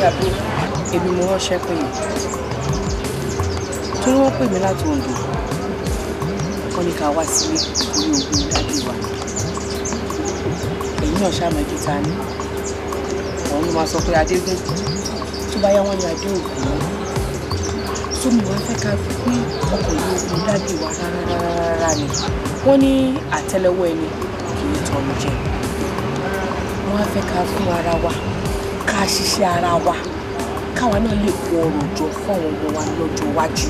Àbúrò, èmi mo ránṣẹ́ pè yín torí wọ́n pè mí láti Oǹdó, wọ́n ní ká wá sílé torí ogún daddy wa. Èyí náà ṣàmẹ́jì ta ní òun ló máa sọ pé Adégún tó bá yá wọ́n ní Adé Ògún. Sómi wá fẹ́ ká fi pín ọkọ̀ yìí ogún daddy wa rárá ni. Wọ́n ní àtẹ́lẹwọ́ ẹni kì í tọrọ jẹ. Wọ́n á fẹ́ ká fún ara wa, ká ṣiṣẹ́ ara wa, káwa náà lè kó ọrọ̀ jọ fún àwọn ọmọ wa lọ́jọ́ iwájú.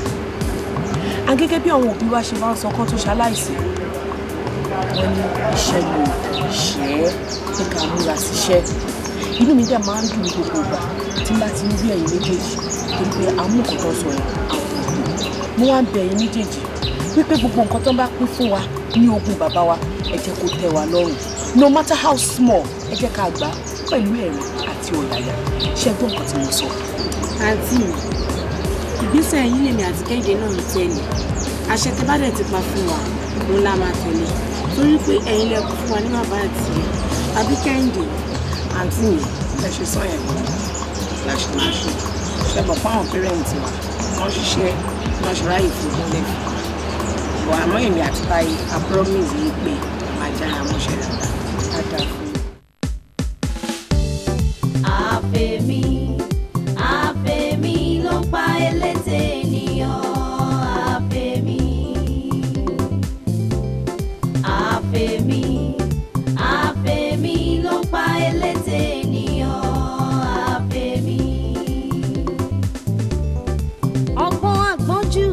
À gẹ́gẹ́ bí àwọn òbí wa ṣe máa ń sọ kán tó ṣaláìsí, wọ́n ní iṣẹ́ ni ìṣẹ́, pé ká múra síṣẹ́. Inú mi dẹ̀ máa ń dùn ní gbogbo ìgbà tí n bá ti ń rí ẹ̀yin méjèèjì, torí pé àmú nǹkan tó ń sọ yẹn àwọn òbí. Mo wá ń bẹ ẹ̀yin méjèèjì wípé gbogbo nǹkan tó ń bá pín fún wa ní ogún bàbá wa, ẹ jẹ́ kó tẹ́ wa lọ́rùn. No matter how small, ẹ jẹ́ ká gbà pẹ̀lú ẹ̀rín àti ọ̀yàyà. Ṣé ẹ gbọ́ nǹkan tí mo sọ? Àǹtí mi, ìgbésẹ̀ yín lèmi àti Kẹ́hìndé náà ń tẹ̀lé. Àṣẹ tẹ bá dẹ̀ ti pa fún wa, òun la máa tẹ̀lé. Torí pé ẹ̀yin lẹ kú fún wa ní bàbá àti ìyá. Àbí Kẹ́hìndé? Àǹtí mi, ẹ ṣe sọ yẹn gan láṣẹ máa ṣe. Ṣe mọ̀ fún àwọn parents wa, wọ́n ṣiṣẹ́, wọ́n ṣe ráyè fún ogún lẹ́fọ̀ọ́. Bọ̀ àmọ́ èmi àti Táyé, a promise yìí pé máa jára mọ́ṣẹ́ dáadáa. Á dáa fún yín. Àfẹ̀mí, àfẹ̀mí ló pa elétè ènìyàn. Àfẹ̀mí, àfẹ̀mí, àfẹ̀mí ló pa elétè ènìyàn. Àfẹ̀mí. Ọgbọ́n àgbọ́njù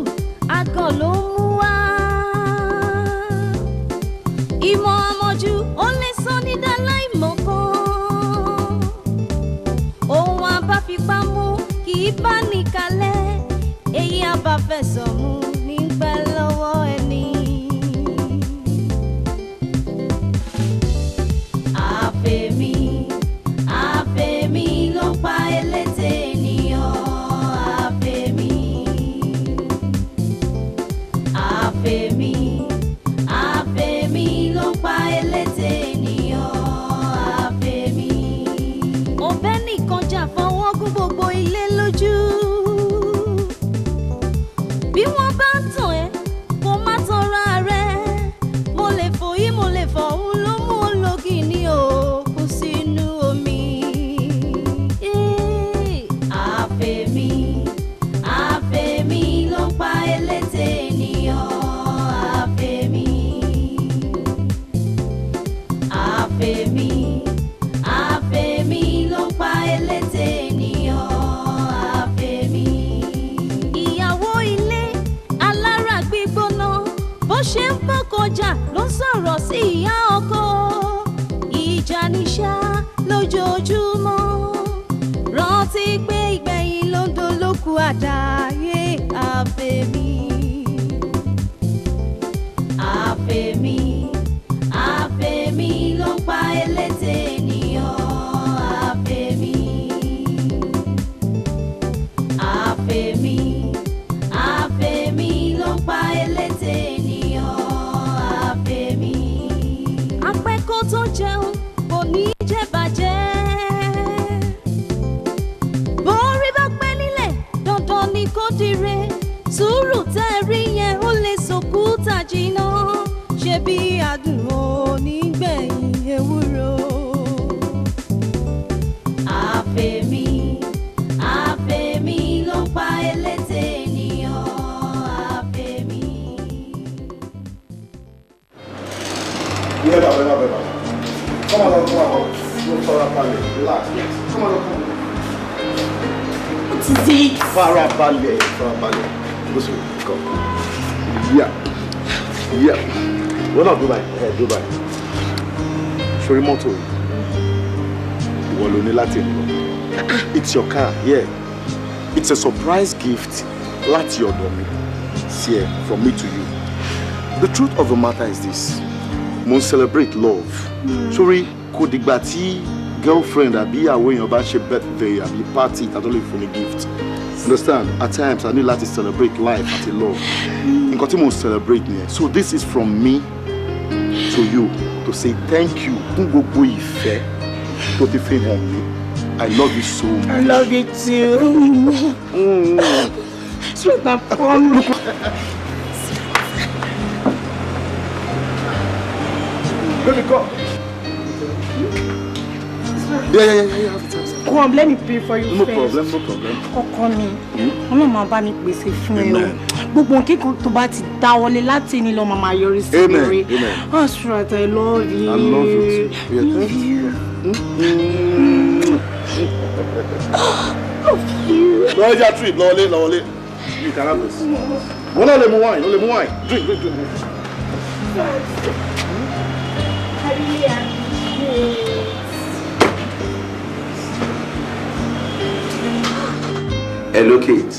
àgàn ló ń mú wá. Ìmọ̀ àmọ̀jù ó lè sọ ní dáláìmọ̀ kan. Ohun àbáfipá mú kì í bá ní kalẹ̀. Èyí àbáfẹ̀sọ̀ mú nígbà lọ́wọ́ ẹni. Àfẹ̀mí, àfẹ̀mí ló pa elétè ènìyàn. Àfẹ̀mí, àfẹ̀mí, àfẹ̀mí ló pa elétè ènìyàn. Àfẹ̀mí. Ọbẹ̀ nìkan jà fọwọ́ gún gbogbo ilé lójú. Bí wọ́n bá ń tàn ẹ́, kó má tanra rẹ̀. Mo lè fòyí, mo lè fọ̀hún ló mú ológì ní òkú sínú omi. Àfẹ̀mí, àfẹ̀mí ló pa elétè ènìyàn. Àfẹ̀mí, àfẹ̀mí, àfẹ̀mí ló pa elétè ènìyàn. Àfẹ̀mí. Ìyàwó ilé alára gbígbóná, bó ṣe ń bọ́kọjà ló ń sọ̀rọ̀ sí ìyá ọkọ. Ìjà níṣá lójoojúmọ́. Rántí pé ìgbẹ̀yìn ló ń dolóku àdáyé. Àfẹ̀mí. Àfẹ̀mí, àfẹ̀mí ló pa elétè ènìyàn. Àfẹ̀mí, àfẹ̀mí, àfẹ̀mí ló pa elétè ènìyàn. Àfẹ̀mí. Apẹ́kó tó jẹun kò ní jẹ́ bàjẹ́. Borí bá pẹ́ nílẹ̀, dandan ni kó dire. Sùúrù tẹ́ ẹ rí yẹn ó lè sòkúta jìnnà. Ṣé bí adùn onígbẹ̀yìn ewúro? Àfẹ̀mí, àfẹ̀mí ló pa elétè ènìyàn. Àfẹ̀mí. Yeah, baba, baba, baba. Come on, come on. No farabalẹ̀, relax. Come on, come on. What is it? Farabalẹ̀, farabalẹ̀. Go slow, come. Yeah. Yeah. Wọ́n náà Dubai, ẹ̀ Dubai. Sori mọ́tò yìí, ìwọ ló ní láti lọ. It's your car, yeah. It's a surprise gift láti ọ̀dọ̀ mi sí ẹ, from me to you. The truth of the matter is this. Mo ń celebrate love. Sori kò dìgbà tí girlfriend àbí ìyàwó èèyàn bá ṣe birthday àbí party tàbí lè fún ní gift. Understand? At times I need láti celebrate life àti love. Nǹkan tí mo ń celebrate nìyẹn. So this is from me to you to say thank you fún gbogbo ìfẹ́ tó ti fi hàn mí I love you so much. I love you too. Sweet and fun. Baby, come. Yeah. Come, let me pay for you. No first. Problem, no problem. Ọkọ mi, Ọlọ́run máa bá mi pèsè fún ẹ o. Gbogbo nǹkan tó bá ti dáwọ́lé láti ní lọ máa yọrí sí rere. Amen. Oh, sweetheart, I love you. I love you too. Yeah, love you. Love you. Lọ́jà trip, lọ́wọ́lé. You can have this. Wọ́n náà lè mú wine, ó lè mú wine. Drink, drink, drink. I really appreciate it. Hello, Kate.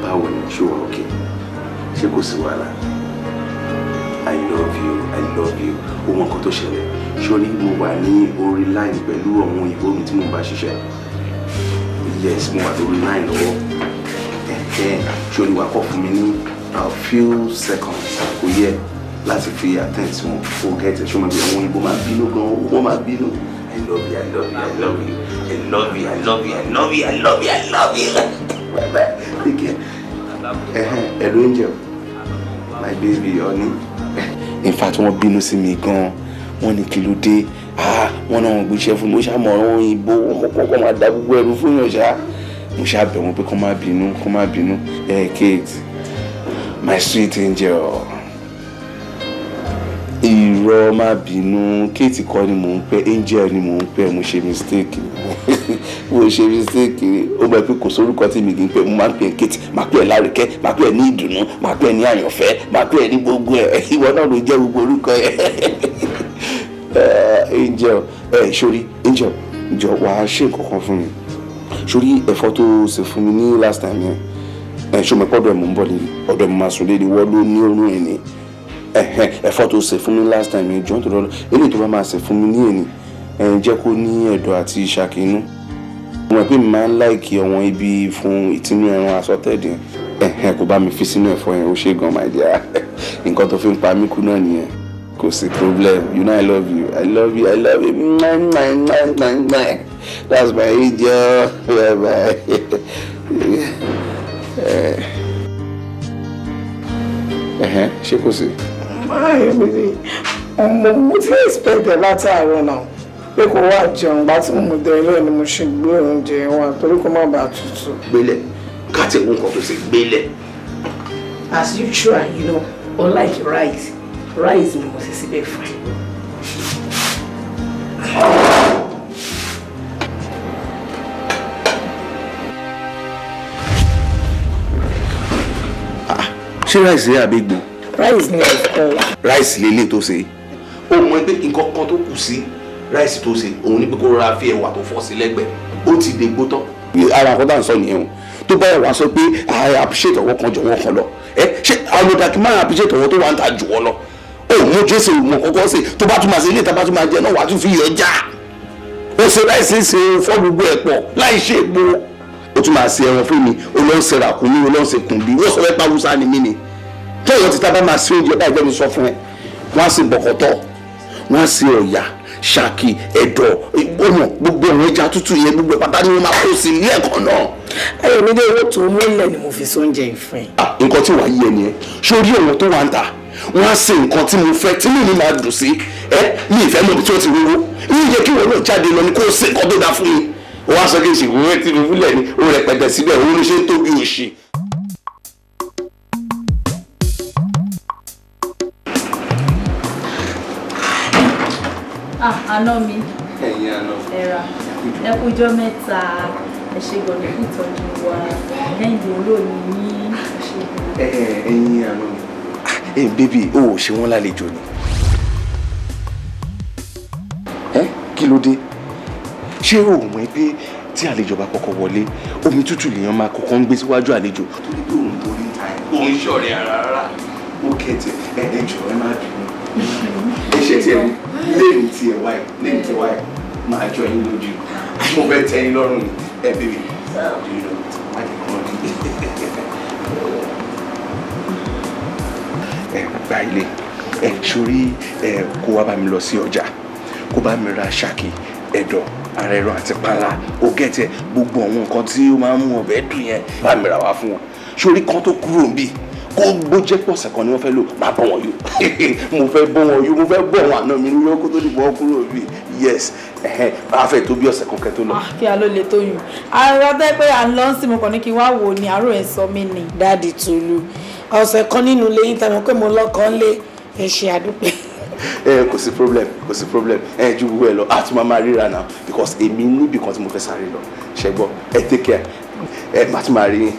Báwo ni? Ṣé wà okay? Ṣé kò sí wàhálà? I love you, I love you. Ó mọ nǹkan tó ṣẹlẹ̀. Sórí mo wà ní orí line pẹ̀lú àwọn òyìnbó mi tí mo bá ṣiṣẹ́. Yes, mo wà lórí line lọ́wọ́. Sórí wà kọ́ fún mi ní a few seconds kò yẹ láti fi attend sí wọn. Ó gẹ̀tẹ̀ ṣé mo bí àwọn òyìnbó máa bínú gan-an, wọ́n máa bínú. I love you, I love you, I love you, I love you, I love you, I love you, I love you, I love you. Bye bye. Take care. Hello, Angel. My baby, honey. In fact, wọ́n bínú sí mi gan. Wọ́n ní kí ló dé. Ah, wọ́n náà wọ́n gbéṣẹ́ fún mi. Mo ṣá mọ̀ ọ́n òyìnbó, wọ́n kọ́kọ́ máa da gbogbo ẹrù fún yàn ṣá. Mo ṣá bẹ̀ wọ́n pé kó má bínú, kó má bínú. Kate, my sweet angel. Irọ́ má bínú, Kate kọ́ ni mò ń pẹ́, Angel ni mò ń pẹ́, mo ṣe mistake. Mo ṣe mistake. Ó mọ̀ pé kò sórúkọ tí mi kì í pẹ́, mo máa ń pè Kate, màá pè Lárìkẹ́, màá pè ní Ìdùnnú, màá pè ní Àyànfẹ́, màá pè ní gbogbo ẹ̀. Ìwọ náà ló jẹ́ gbogbo orúkọ ẹ̀. Angel, sórí Angel, jọ wàá ṣe nǹkan kan fún mi. Sórí ẹ̀fọ́ tó ṣe fún mi ní last time yẹn, ṣó mọ̀ pé ọ̀dọ̀ ẹ̀ mò ń bọ̀ ní ọ̀dọ̀ ẹ̀ mo máa sùn lé ní wọ́n ló ní orun ẹ̀ ní. Ẹ̀fọ́ tó ṣe fún mi last time yẹn, jọ̀ọ́ nítorí Ọlọ́run, eléyìí tó bá máa ṣe fún mi ní èní, jẹ́ kó ní ẹ̀dọ̀ àti ìṣàkí inú. Mo mọ̀ pé mi máa ń láìkì ọ̀wọ́n ibi fún ìtinú ẹran asọ́tẹ̀dì yẹn. Kò bá mi fi sínú ẹ̀fọ́ yẹn, ó ṣe gan, my dear. Nǹkan tó fi ń pa mí kú náà nìyẹn. Kò sí problem. You know I love you. I love you. I love you. Mwah, mwah, mwah, mwah, mwah. That's my angel. Bye bye. Ṣé kò sí? Mo ti expect ẹ látàárọ̀ náà pé kò wá jẹun bá tí mo dé ilé ni mo ṣe gbé oúnjẹ wa torí kó má bàa tutù. Gbélẹ̀ káàtì ìwọ̀n nǹkan tó ṣe gbélẹ̀. As usual, you know, unlike rice, rice ni mo ṣe síbẹ̀ fún ẹ. Ṣé rice rẹ àbí gbò? Rice ni ẹ̀kọ́. Rice lélẹ̀ tó ṣe. Ó mọ̀ pé nǹkan kan tó kù sí rice tó ṣe òun ní pé kó rọra fi ẹ̀wà tó fọ́ sí lẹ́gbẹ̀ẹ́. Ó ti dègbò tán. Ara àkọ́dá ń sọ nìyẹn o. Tó bá wàá sọ pé I appreciate ọwọ́ kan jù ọwọ́ kan lọ. Ṣé àwọn ọ̀dà kí máa appreciate ọwọ́ tó wà ń ta jù ọ lọ? Ó mú Jésù mọ̀ kọ́kọ́ sí tó bá tún máa ṣe ilé ìta bá tún máa jẹ náà wàá tún fi yọ já. Ó ṣe rice ṣe fọ́ gbogbo ẹ̀ pọ̀ láì ṣe epo. Ó tún máa ṣe ẹran fún mi, ó lọ́ ń ṣe ràkúnmí, ó lọ́ ń ṣe kùnbí, ó sọ pé Haúsá ni mí ni. Tẹ́yọ̀ tí tábà máa ṣe oúnjẹ báyìí jẹ́ mi sọ fún ẹ, wọ́n á ṣe bọ̀kọ̀tọ̀, wọ́n á ṣe ọ̀yà, ṣàkì, ẹ̀dọ̀, ọmọ gbogbo àwọn ẹja tútù yẹn gbogbo pátá ni wọ́n máa kó sí ilé ẹ̀kọ́ náà. Ayọ̀mídé, owó tó múlẹ̀ ni mo fi sóúnjẹ ìfẹ́. Nǹkan tí wàá yí ẹ nìyẹn, sórí ọ̀wọ́n tó wà ń tà, wọ́n á ṣe nǹkan tí mo fẹ́ tí mi máa dùn sí ẹ, mi ìfẹ́ mọ̀ bí tí wọ́n ti rówó, mi yẹ kí wọn náà jáde lọ ni kó o ṣe nǹkan tó dáa fún mi. Wọ́n á sọ kí n ṣe ìwé tí mo fúnlẹ̀ ni ó rẹpẹtẹ síbẹ̀, òun ló ṣe ń tóbi òṣì. Àná mi. Ẹ̀yin àná. Ẹ̀rà ẹ kú ọjọ́ mẹ́ta, ẹ ṣe gbọ̀dọ̀ fún ìtọ́jú wa, lẹ́yìn olóòní yín. Ẹ̀yin àná mi. Ẹ bébì, o ò ṣe wọ́n lálejò ni. Kí ló dé? Ṣé o mọ̀ pé tí àlejò bá kọ́kọ́ wọlé, omi tútù lèèyàn máa kọ́kọ́ ń gbé síwájú àlejò? Torí pé òun torí ta ẹ̀, òun ṣọ̀rẹ́ ara rárá. Ó kẹ̀tẹ̀ ẹ̀ jọ̀ọ́ ẹ má bínú. Ẹ ṣe tiẹ̀ lẹ́yìn tí ẹ wáyé, lẹ́yìn tí ẹ wáyé, máa jọ yín lójú. Mo fẹ́ tẹ́ yín lọ́rùn ni. Ẹ bébì, má jẹ́ kán rí. Ẹ gba ilé, ẹ sórí ẹ kó wá bá mi lọ sí ọjà, kó bá mi ra ṣàkì, ẹ̀dọ̀, Ara ẹran àti panla, ó gẹ̀tẹ̀ gbogbo àwọn nǹkan tí ó máa ń mú ọbẹ̀ dùn yẹn, bá mi rà wá fún wọn. Sórí kan tó kúrò níbí, kó gbó jẹ́ pọ̀ ọ̀sẹ̀ kan ni wọ́n fẹ́ lò, máa bọ̀ wọ́n yó. Mo fẹ́ bọ́ wọn yó, mo fẹ́ bọ̀ wọn àná mi ní yó kó tó dìbò wọn kúrò níbí. Yes, bá a fẹ́ tó bí ọ̀sẹ̀ kan kẹ́ tó lọ. Kí a ló lè tó yùn. Ara tẹ́ pé à ń lọ sí mo kàn ní kí n wá wò ní àárò ẹ̀ sọ mí ni. Daddy Tolú, ọ̀sẹ̀ kan nínú ilé yín tẹnu pé mo lọ́kàn lé, ẹ ṣe àdúpẹ́. Kò sí problem, kò sí problem. Ẹ ju gbogbo ẹ lọ, a tún máa ríra now because èmi níbi kan tí mo fẹ́ sáré lọ. Ṣé gbọ́, ẹ take care, ẹ má tún máa rí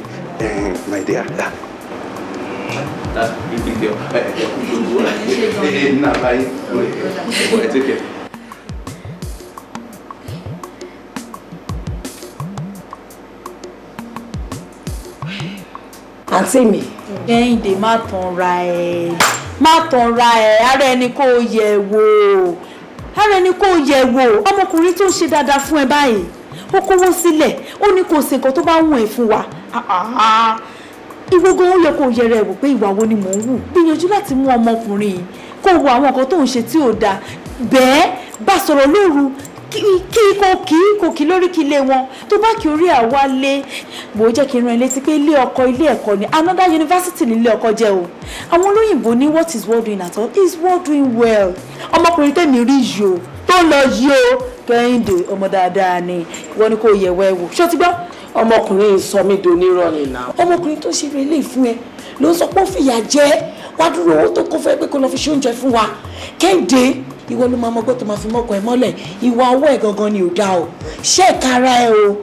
my dear. Ẹ take care. Àǹtí mi. Kẹ́hìndé, má tan ra ẹ̀, má tan ra ẹ̀, ara ẹni kò yẹ̀ wò, ara ẹni kò yẹ̀ wò. Ọmọkùnrin tó ń ṣe dáadáa fún ẹ báyìí, ó kówó sílẹ̀, ó ní kò sí nǹkan tó bá wùn ẹ́ fún wa. Ìwọ gan ó yẹ kó yẹra ẹ̀ wò pé ìwà wo ni mò ń wù. Gbìyànjú láti mú ọmọkùnrin yìí kó wo àwọn nǹkan tó ń ṣe tí ò dáa, bẹ́ẹ̀ bá sọ̀rọ̀ lóru, kí kò kí lórí kí ilé wọn tó bá kí orí àwa lé. Bó jẹ́ kí n rán ẹ létí pé ilé ọkọ ilé ẹ̀kọ́ ni, another university ní ilé ọkọ jẹ́ o. Àwọn olóyìnbó ní what is worth doing at all is worth doing well. Ọmọkùnrin tèmi rí yìí o, tó lọ yìí o, Kẹ́hìndé ọmọ dáadáa ni, ìwọ ni kò yẹ̀wò ẹ wò. Ṣé o ti gbọ́? Ọmọkùnrin sọ mí donírọ̀ ni nà. Ọmọkùnrin tó ṣe relé fún ẹ ló ń sọ pé ó fìyà jẹ wá dúró owó tó kó fẹ́ pé kó lọ fi ṣe oúnjẹ fún wa. Kẹ́hìndé, ìwọ ló máa mọ gbọ́ tó máa fi mọ́kọ ẹ mọ́lẹ̀, ìwà ọwọ́ ẹ gangan ni ò dáa o, ṣé ìkara ẹ o.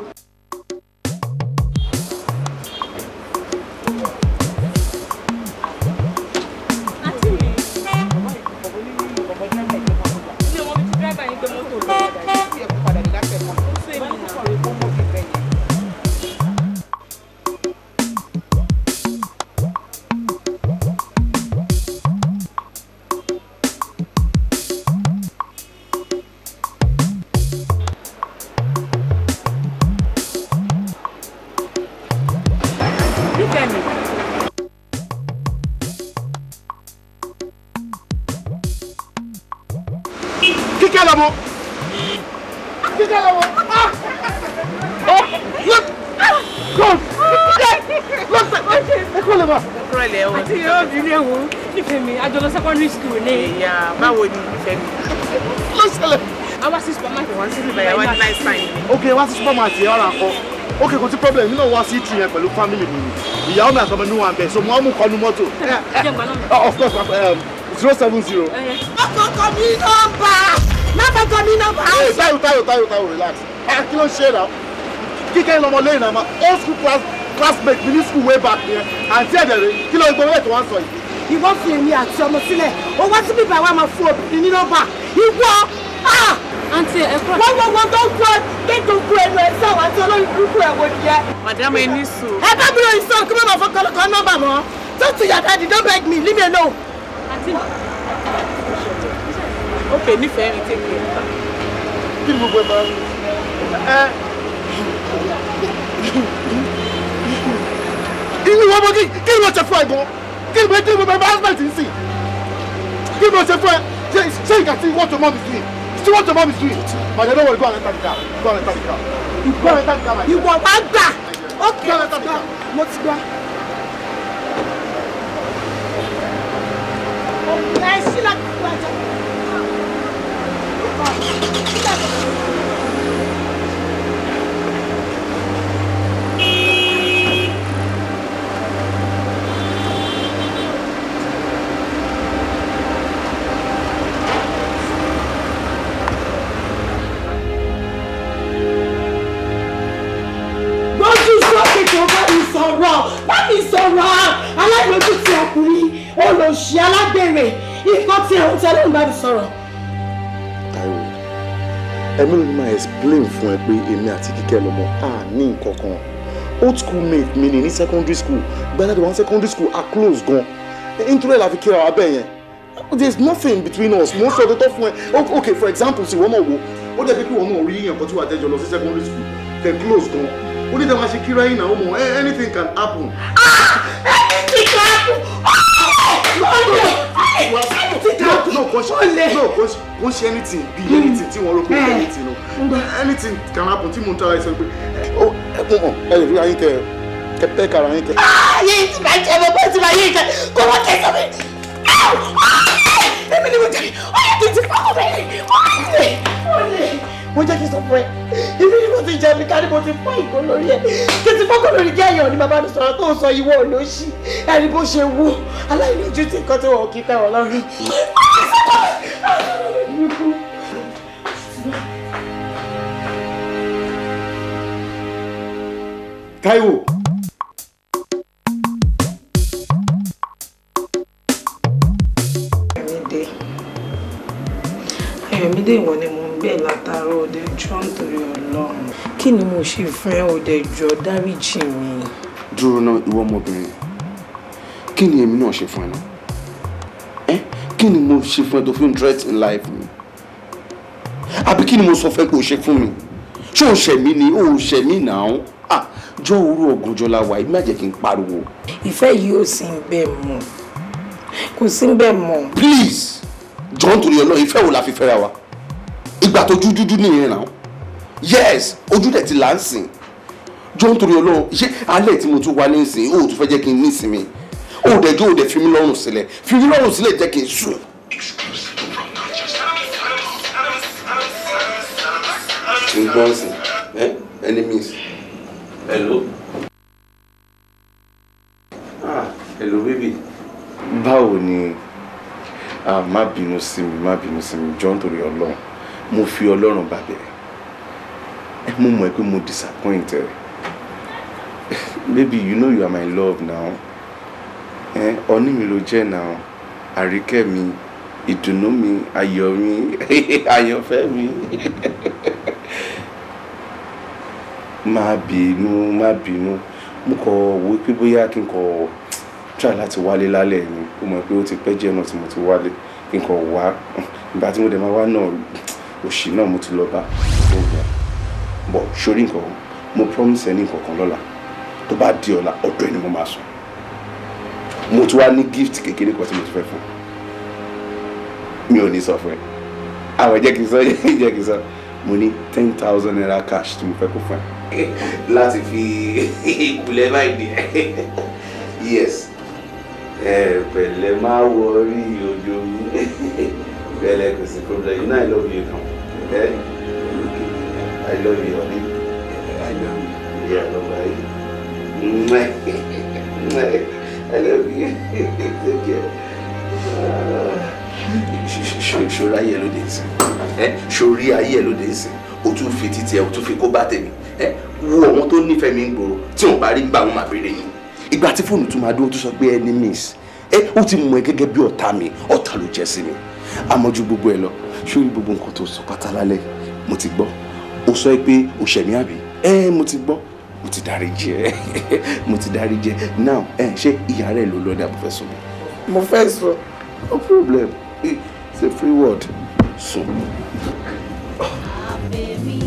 Okay, wá sí supermarket yẹn ọ̀rọ̀ àkọ́. Okay, kò sí problem, mi náà wá sí tree yẹn pẹ̀lú family mi. Ìyàwó mi àtọmọ mi wà ń bẹ̀, so mo á mú kọ́nu mọ́tò. Of course, 070. Ọkọ̀ mi nọ́mbà! Nọ́mbà mi nọ́mbà! Hey, Táyọ̀, Táyọ̀, Táyọ̀, Táyọ̀, relax. Kí ló ń ṣe náà? Kíkẹ́ lọmọ lẹ́yìn náà, ma old school classmate mi ní school way back yẹn. Àǹtí ẹ̀dẹ̀rẹ̀, kí ló ń gbọ́ mẹ́tò wá ń sọ yìí? Ìwọ fi èmi àti ọmọ sílẹ̀, ó wá sí bíbá wa máa fún obìnrin ní nọ́mbà. Ìwọ! Àǹtí ẹ kúrò. Wọ́n tó ń kú ẹ tó ń kú ẹnu ẹ sáwọn àti olórí burúkú ẹ wò nìyẹn. Madam ẹ ní sùúrù. Ẹ bá mi lóyún sọ kí wọ́n máa fọkàn lọ́kàn nọ́mbà mọ́. Talk to your daddy, don't beg me, leave me alone. Àǹtí mi. Okay, nífẹ̀ẹ́ mi, take care. Kí ni gbogbo ẹ bá ẹ? Inú wọn mọ kí ni wọ́n ṣe fún ẹ gan? Kí ni mo bá husband ń sìn? Kí ni mo ṣe fún ẹ? Ṣé ìgbà tí what your mom is doing? See what your mom is doing? But I don't want to go and enter the car. Go and enter the car. Go and enter the car, my dear. Ìwọ wá gbà. Okay. Go and enter the car. Mo ti gbọ́. Ẹ ṣílẹ̀ kúkú ẹjọ́. Bá mi sọ̀rọ̀, aláìlójútì ọkùnrin, olòṣì alágbèrè, nǹkan tí ẹ̀hún tẹ́lẹ̀ ń bá mi sọ̀rọ̀. Táíwò, ẹ̀mí ló ní máa explain fún ẹ pé èmi àti Kíkẹ́ lọ́mọ á ní nǹkan kan. Old school mate mi ni ní secondary school, gbadada wọn secondary school are close gan. Nítorí ẹ̀ la fi kíra wa bẹ́ẹ̀ yẹn. There is nothing between us. Mo ń sọ tó fún ẹ. Okay, for example, sí wọ́n náà wo, ó dẹ̀ bí kí wọ́n náà rí nǹkan tí wàá tẹ́jọ lọ sí secondary school, tẹ̀ close gan. Ó ní tẹ́wọ́n ṣe kíra yín náà, ó mọ̀ anything can happen. Anything can happen! No, kò ṣe anything bí anything tí wọ́n rò pé anything no. Anything can happen tí mo ń tọ́ra ẹ sọ pé ẹ lè rí ayín kẹ kẹ pẹ́ kára yín kẹ. Ayé ti máa jẹ mo bó ti máa yé ìkẹ kó wọ́n kẹ sọ mi. Èmi ni mo jẹ ọyọ kì í ti fọkàn mi. Ó lè mo jẹ́ kí n sọ fún ẹ. Èmi ni mo ti jẹ mi ká ní mo ti fọ́ ìgò lórí ẹ. Kí n ti fọ́kàn lórí kí ẹ̀yàn ni bàbá mi sọ̀rọ̀ tó ń sọ ìwọ olóṣì. Ẹni bó ṣe wú aláìlójú tí nǹkan tí wọn kì í tẹ̀ wọ́n lọ́rùn. Táíwò. Ayọ̀mídé, ìwọ ni mo ń bẹ̀ látàárọ̀ òde jọ nítorí Ọlọ́run. Kí ni mo ṣe fún ẹ òde jọ dáríjì mi? Dúró náà, ìwọ ọmọbìnrin, kí ni èmi náà ṣe fún ẹ náà? Ẹ kí ni mo ṣe fún ẹ tó fi ń threaten life mi? Àbí kí ni mo sọ fẹ́ kó o ṣe fún mi? Ṣé o ṣẹ̀ mí ni? O ṣẹ̀ mí náà. Ah, jọ òru ọ̀gànjọ́ la wà, má jẹ́ kí n pariwo. Ìfẹ́ yìí ò sí ń bẹ̀ mọ́. Kò sí ń bẹ̀ mọ́. Please, jọ nítorí Ọlọ́run, ìfẹ́ wo la fi fẹ́ra wa? Ìgbà tó dúdú nìyẹn náà. Yes, ojú dẹ̀ ti là ń sìn. Jọ nítorí Ọlọ́run, ṣé alẹ́ tí mo tún wá nísìn, o ò tún fẹ́ jẹ́ kí n nísinmi? O ò dẹ̀ jọ ò dẹ̀ fi mí lọ́rùn sílẹ̀. Fi mí lọ́rùn sílẹ̀ jẹ́ kí n sùn. N gbọ́n sí, enemies. Hello. Ah, hello baby. Báwo ni? Ah, má bínú sí mi, má bínú sí mi, jọ̀ọ́ nítorí Ọlọ́run. Mo fi Ọlọ́run bá bẹ̀rẹ̀. Mo mọ̀ pé mo disappoint ẹ. Baby, you know you are my love now. Ọní mi ló jẹ́ now. Àríkẹ́ mi, ìdùnnú mi, ayọ̀ mi, àyànfẹ́ mi. Má bínú, má bínú. Mo kọ̀ wò pé bóyá kí n kọ̀ try láti wálé lálẹ́ ni. Ó mọ̀ pé ó ti pẹ́ díẹ̀ náà tí mo ti wálé. Kí n kọ̀ wá. Ìgbà tí mo dẹ̀ máa wá náà, òṣì náà mo ti lọ bá. Bọ̀ sórí nǹkan, mo promise ẹ ní nǹkan kan lọ́la. Tó bá di ọ̀la, ọ̀dọ̀ ẹ ni mo máa sùn. Mo tún wá ní gift kékeré kan tí mo ti fẹ́ fún. Mi ò ní sọ fún ẹ. Àwọn jẹ́ kí n sọ, jẹ́ kí n sọ. Mo ní 10,000 naira cash tí mo fẹ́ kó fún ẹ. Láti fi ìkulẹ̀ báyìí ni. Yes. Pẹ̀lẹ́, má worry ojo mi. Pẹ̀lẹ́, kò sí problem. You know I love you now. Okay? I love you, honey. I love you. Yeah, bye bye. I love you. Take care. Ṣorí ayé ẹ lóde ìsìn. Ṣorí ayé ẹ lóde ìsìn. O tún fi títí ẹ, o tún fi kó bá tèmi. Wo àwọn tó nífẹ̀ẹ́ mi ń gbòòrò tí wọ́n bá rí gbà wọ́n máa béèrè yín. Ìgbà tí fóònù tún máa dúró tó sọ pé enemies. Ó ti mọ̀ ẹ́ gẹ́gẹ́ bí ọ̀tá mi, ọ̀tá ló jẹ́ sí mi. Àmọ́ ju gbogbo ẹ lọ, ṣórí gbogbo nǹkan tó sọ pátá lálẹ́, mo ti gbọ́. O sọ pé o ṣẹ̀ mí àbí? Mo ti gbọ́. Mo ti dáríjì ẹ́. Mo ti dáríjì ẹ́. Now, ṣé ìyá rẹ̀ ló lọ́dẹ àbò fẹ́ sùn mi? Mo fẹ́ sùn. No problem. It's a free word. Sùn. Àfẹ̀mí,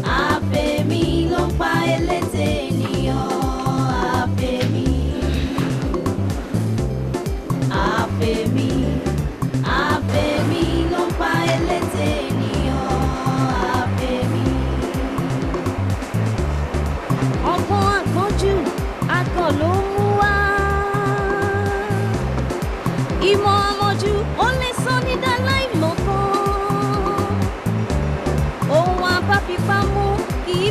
àfẹ̀mí ló pa elétè ènìyàn. Àfẹ̀mí, àfẹ̀mí, àfẹ̀mí ló pa elétè ènìyàn. Àfẹ̀mí. Ọgbọ́n àgbọ́njù akọ̀ ló mú wá. Ìmọ̀ àmọ̀jù ó lè sọ ní dáláìmọ̀ kan. Ohun abáfipá mú kì í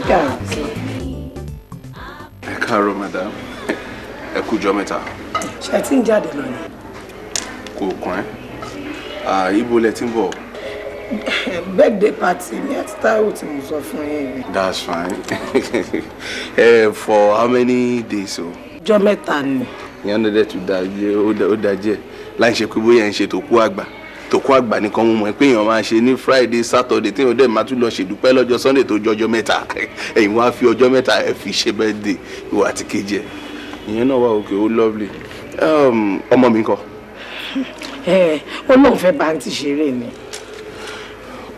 Ẹ káàárọ̀. Ẹ káàárọ̀ madam. Ẹ kú jọ́ mẹ́ta. Ṣé tí ń jáde lọ ni? Kò kàn ẹ́. Ibo lẹ ti ń bọ̀? Birthday party mi àti Táíwò tí mo sọ fún yín. That's fine. For how many days o? Ọjọ́ mẹ́ta ni. Ìyẹn náà dẹ̀ tún da ó da díẹ̀. Láì ṣe pé bóyá ń ṣe tòkú àgbà. Tòkú àgbà nìkan mo mọ̀ pé èèyàn máa ṣe ní Friday, Saturday tí èèyàn dẹ̀ máa tún lọ ṣèdúpẹ́ lọ́jọ́ Sunday tó jọjọ́ mẹ́ta. Ẹ̀yin wá fi ọjọ́ mẹ́ta ẹ fi ṣe birthday ìwà àti kejì ẹ̀. Ìyẹn náà wà òkè ó lovely. Ọmọ mi ńkọ́? Ó lóun fẹ́ bá àǹtí ṣeré ni.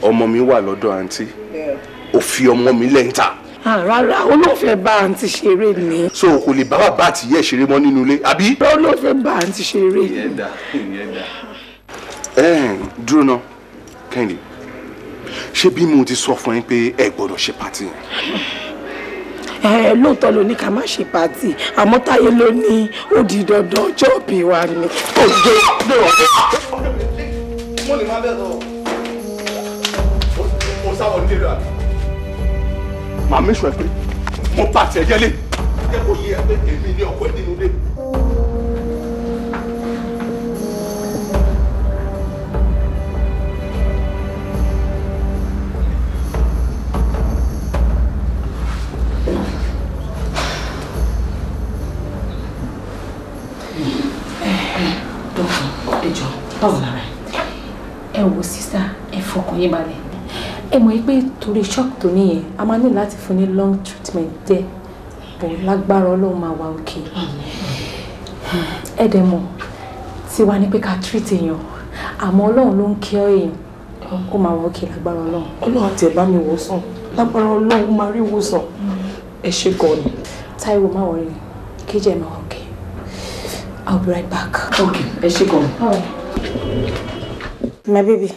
Ọmọ mi wà lọ́dọ̀ àǹtí. Ó fi ọmọ mi lẹ́ńtà. Rárá, ó lóun fẹ́ bá àǹtí ṣeré ni. So kò lè bá bàbá àti ìyá ẹ̀ ṣeré mọ́ nínú ilé, àbí? Ó lóun fẹ́ bá àǹtí ṣeré. Ìyẹn dà, ìyẹn dà. Dúró náà, Kẹ́hìndé, ṣé bí mo ti sọ fún yín pé ẹ gbọ́dọ̀ ṣe pàtì yẹn? Lóòótọ́ ló ní ká má ṣe pàtì, àmọ́ Táyé ló ní ó di dandan ọjọ́ òbí wa ni. Ó dé dé ọ̀dẹ́. Mo lè má bẹ́ẹ̀ sọ. Mo sáwọ̀ nílé rẹ̀ àbí? Màá mẹ́sùn ẹ pé mo bá tiẹ̀ jẹ́lé. Jẹ́ kó yé ẹ pé èmi ní ọkọ ẹ nínú ilé. Báwo lára ẹ? Ẹ wo sísá, ẹ fọkàn yín balẹ̀. Ẹ mọ̀ pé torí shock tó níyẹn, a máa ní láti fún ní long treatment dẹ́ bọ̀ lágbára Ọlọ́run máa wà òkè. Ẹ dẹ̀ mọ̀ tiwa ni pé ká treat èèyàn, àmọ́ Ọlọ́run ló ń kí ọ èèyàn, ó máa wà òkè lágbára Ọlọ́run. Ọlọ́run àti ẹ̀ bá mi wò sàn, lágbára Ọlọ́run máa rí wò sàn. Ẹ ṣé gan ni. Táíwò má wọrí, kéjì ẹ máa wà òkè. I'll be right back. Okay, ẹ ṣé gan. All right. My baby,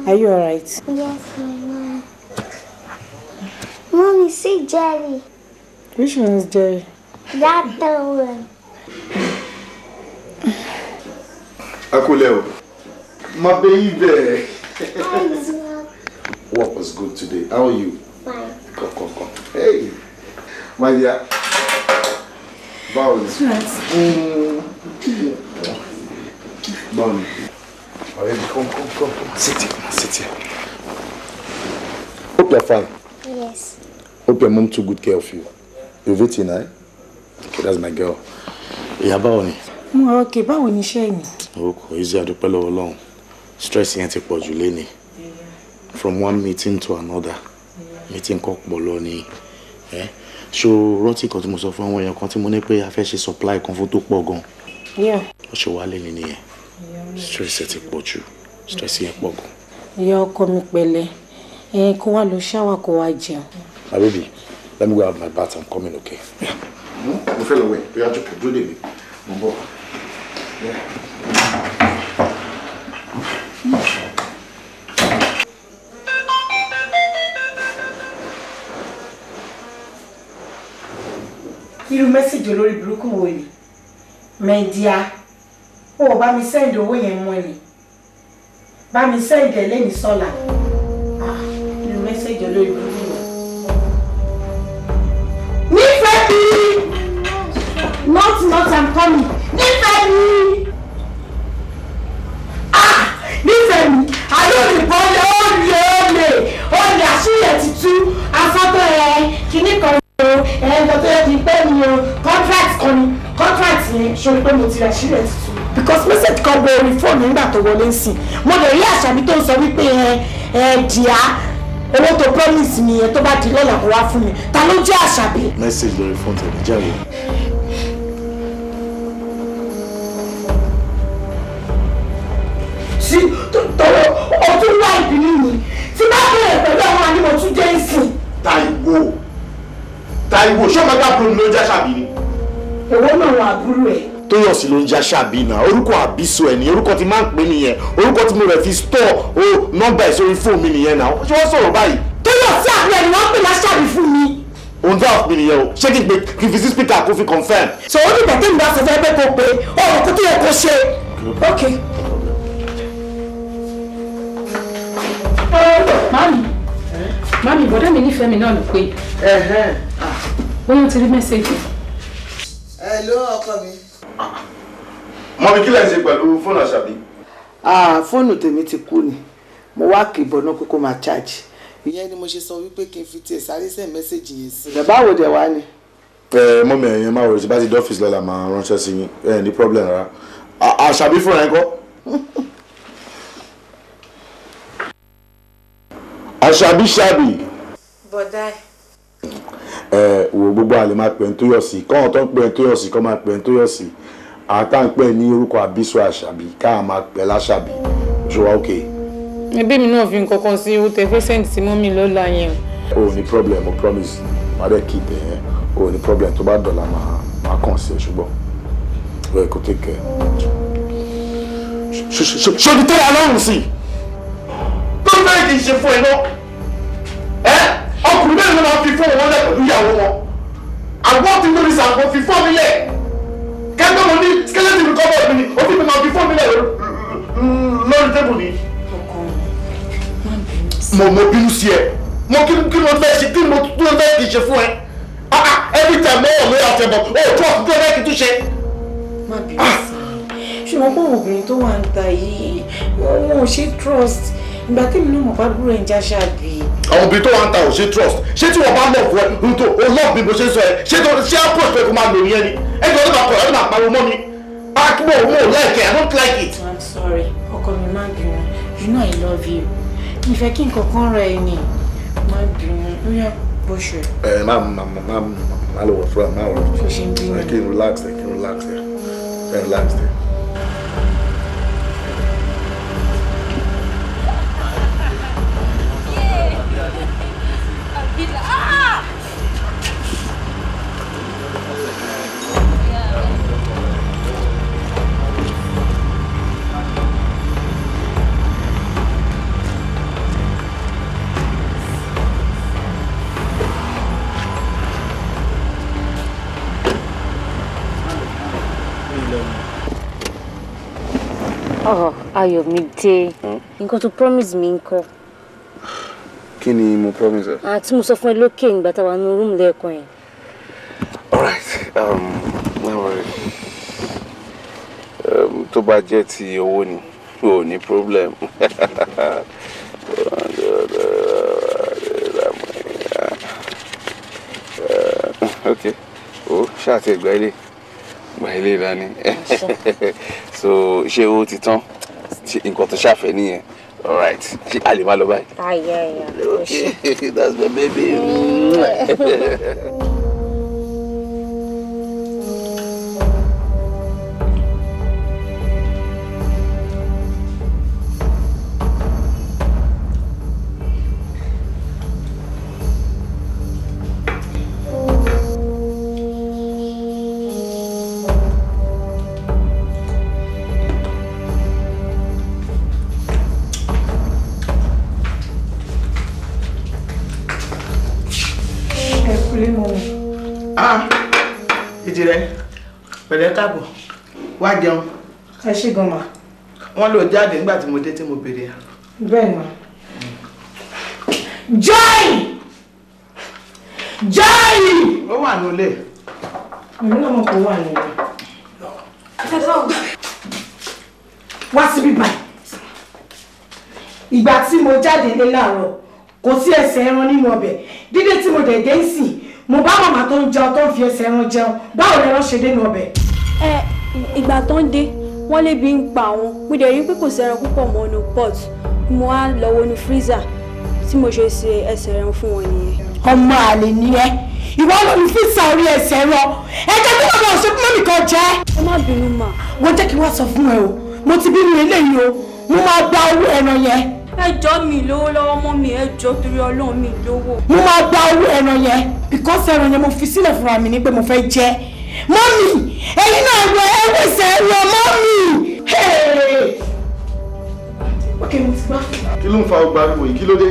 are you alright? Yes, my mom. Mommy, see Jerry. Which one is Jerry? That one. Akuleo, my baby. Work was good today. How are you? Fine. Come, come, come. Hey, my dear. Báwo ni? Báwo ni? Ọ̀rẹ́ mi, come, come, come. Sit here, sit here. Hope you're fine. Yes. Hope your mom took good care of you. You've eaten, eh? Okay, that's my girl. Ìyá, báwo ni? Mo wà okay, báwo ni iṣẹ́ ni? O kò easy, àdúpẹ́ lọ́wọ́ Ọlọ́run. Stress yẹn ti pọ̀ jù léni. From one meeting to another. Meeting kọ́ pọ̀ lọ ni. Ṣo rántí kan tí mo sọ fún àwọn èèyàn kan tí mo ní pé a fẹ́ ṣe supply kan fún tó pọ̀ gan. Yeah. Ó ṣe wá lé ní nìyẹn. Stress yẹn ti pọ̀ jù. Stress yẹn pọ̀ gan. Ìyá ọkọ mi pẹ̀lẹ́. Ẹ kó wá lọ ṣáwà kó wá jẹun. My baby, let me go have my bath. I'm coming, okay? Mo fẹ́ lọ wẹ̀, bóyá jókòó dúró dè mí. Mo ń bọ̀. Irú mẹ́sìgì olórí burúkú wo ni? Mẹ́díà, ó ò bá mi sẹ́ǹdì owó yẹn mọ́ ni. Bá mi sẹ́ǹdì ẹ̀ lẹ́ni sọ́la. Irú mẹ́sìgì olórí burúkú wo. Nífẹ̀ẹ́ mi! Not, not, I'm coming. Nífẹ̀ẹ́ mi! Ah! Nífẹ̀ẹ́ mi! Àlọ́ òyìnbó lé ó lé ó lè ó lè àṣírí ẹ̀ ti tú afọ́tọ̀ ẹ̀ kìíní kan ẹ̀ẹ́dọ̀ tó yẹ kí n pẹ́ mi o contract kan ni contract yẹn ṣorí pé mo ti rà sílẹ̀ tuntun. Because message kan wọ orí fóònù nígbà tó wọlé ń sìn mo lè rí àṣà mi tó ń sọ wípé ẹ ẹ dìá owó tó promise mi yẹn tó bá di lọ́la kó wá fún mi ta ló jẹ́ àṣà bí. Message lórí fóònù tẹ̀lé jáde. Sí tọwọ́ ọtún wá ìbínú mi tí bá bẹ̀rẹ̀ pẹ̀lú àwọn ànímọ̀ tún jẹ́ ìsìn. Táíwò Táíwò ṣé ọmọ ẹgbẹ́ àbúrò mi ló ń já ṣàbí ni. Èwo náà wà àbúrò ẹ̀. Tóyọ̀sí ló ń já ṣàbí náà, orúkọ àbísọ ẹ̀ ní orúkọ tí máa ń pè nìyẹn, orúkọ tí mo rẹ̀ fi store o nọ́mbà ẹ̀ sórí fóònù mi nìyẹn náà, ṣé wọ́n sọ̀rọ̀ báyìí. Tóyọ̀sí àbúrò ẹ̀ ni wọ́n pè láṣàbí fún mi. Òun dá òfin nìyẹn o, ṣé kí n pè kí n fi sí speaker kó fi confirm. Sọ ó dìgbà tẹ́mi bá sọ fẹ́ pé kó pé ọ̀rọ̀ kó tó yẹ kó ṣe. Ok. Mami, Mami, bọ̀dá mi nífẹ̀ẹ́ mi náà ló pé. Bóyá ti rí message. Hello, ọkọ mi. Mọ́mí, kí lẹ̀ ń ṣe pẹ̀lú fóònù Àṣàbí? Fóònù tèmi ti kú ni. Mo wá kì í bọ̀ náà pé kó máa charge. Ìyẹn ni mo ṣe sọ wípé kí n fi tiẹ̀ sáré send message yẹn sí. Báwo dẹ̀ wá ni? Ẹ mọ́mí, ẹ̀yin máa wọ̀rọ̀ tí bá ti dé ọ́fíìsì lọ́la máa ránṣẹ́ sí yín. Ẹ ní problem rárá. Àṣàbí fúnra ẹ̀ kọ́. Àṣàbí ṣàbí. Bọ̀dá ẹ̀. Ẹ wo gbogbo àlè máa pè ń Tóyọ̀sí, kọ́hún tó ń pè ń Tóyọ̀sí kọ́ máa pè ń Tóyọ̀sí. Àtà ń pè ní orúkọ àbísọ Àṣàbí káà máa pè láṣàbí. Ṣé wàá okay? Ẹbí mi náà fi nǹkan kan sí owó tẹ fẹ́ send sí mọ́mì lọ́la yẹn. O ò ní problem, mo promise. Màá dẹ̀ keep ẹ̀ yẹn. O ò ní problem, tó bá dọ̀la máa kàn sí ẹ ṣùgbọ́n. Ó yẹ kó take care. Ṣé o ti tẹ́lẹ̀ alọ́run sí i? Tó ń bẹ́ẹ̀ kì í ṣe fún ẹ náà. Ẹ ọkùnrin mẹ́rin ló máa fi fóònù wọn lẹ̀ pẹ̀lú ìyàwó wọn. Àwọn tí lórí sàǹkó fi fóònù lẹ̀. Kẹ́gbẹ́ mo ní skeleton mi kọ́bọ̀ mi ni, ó fi mi máa fi fóònù lẹ̀ lórí tébù ni. Mo bínú sí ẹ. Mo kí mo fẹ́ ṣe kí mo tún fẹ́ kì í ṣe fún ẹ. Every time mo wọ̀ lórí àtẹ̀bọ̀, o ò tún ọ̀tún fẹ́ kí n tún ṣe. Má bínú sí i. Ṣùgbọ́n pé àwọn obìnrin tó wà ń ta yìí, wọn ò ṣe trust. Ìgbà tèmi náà mọ̀ bá búrò ẹ̀ ń já ṣáàbì. Àwọn obìnrin tó wà ń ta ò ṣe trust. Ṣé tí wọ́n bá love ẹ, n tó o love mi bó ṣe ń sọ ẹ, ṣé tó ṣé approach pé kó máa lò yẹn ni? Ẹ jọ ọdún máa kọ̀ ọdún máa pariwo mọ́ mi. Mo ò like it, I don't like it. I'm sorry, ọkọ mi má bínú. You know I love you. Mi fẹ́ kí nǹkan kan rẹ̀ ẹ ni. Má bínú, ó yá bó ṣe. Ẹ má lọ wọ̀ fúnra má wọ̀. Ṣé ṣe ń bínú? Ẹ kí n relax ẹ, kí n relax ẹ, ẹ relax ẹ. Oh, Ayọ̀mídé, nǹkan tó promise mi ńkọ́. Kí ni mo promise ẹ? Àti mo sọ fún ẹ lókè ìgbà tá a wà ní rúùmù lẹ́ẹ̀kan yẹn. All right, no worry. Tó bá jẹ́ ti owó ni, o ò ní problem. Okay, o ṣáà ti gba ilé. Gba ilé dání. So ṣé owó ti tán? Ṣé nǹkan tó ṣàfẹ́ nìyẹn? All right, ṣé a lè máa lọ báyìí? Yeah. Okay, that's my baby. Pẹ̀lẹ́ káàbọ̀, wá jẹun. Ẹ ṣé gan ma. Wọ́n lò jáde nígbà tí mo dé tí mo béèrè ẹ. Bẹ́ẹ̀ ma. Joy! Joy! Ó wà nílé. Èmi náà mọ̀ pé ó wà nílé. Wá síbí báyìí. Ìgbà tí mo jáde lé láàárọ̀, kò sí ẹsẹ̀ ẹran nínú ọbẹ̀. Dídé tí mo dẹ̀ dé ń sìn, mo bá màmá tó ń jẹun tó ń fi ẹsẹ̀ ẹran jẹun. Báwo lẹran ṣe dénú ọbẹ̀? Ẹ ìgbà tó ń dé, wọ́n lébi ń pa àwọn. Mo dẹ̀ rí pé kò sí ẹran púpọ̀ mọ́ inú pot. Mo wá lọ wọnú freezer tí mo ṣe ṣe ẹsẹ̀ ẹran fún wọn nìyẹn. Ọmọ àlè ni ẹ. Ìwọ ló ní freezer orí ẹsẹ̀ ẹran. Ẹ jẹ́ kí bàbá òṣèlú mọ́mì kan jẹ́. Ẹ má bínú mà. Wọ́n jẹ́ kí wọ́n sọ fún ẹ o. Mo ti bínú eléyìí o. Mo máa gba owó ẹran yẹn. Ẹ jọ̀ọ́ mi lówó lọ́wọ́ mọ́ mi, ẹ jọ̀ọ́ torí Ọlọ́run mi lówó. Mo máa gba owó ẹran yẹn because ẹran yẹn mo fi sílẹ̀ fúnra mi ní pé mo fẹ́ jẹ. Mọ́mì, ẹ̀yin náà wọ ẹwẹ́sẹ̀ ẹ̀rọ mọ́mì. Ok, mo ti gbọ́. Kí ló ń fa ọgbà ariwo yìí? Kí ló dé?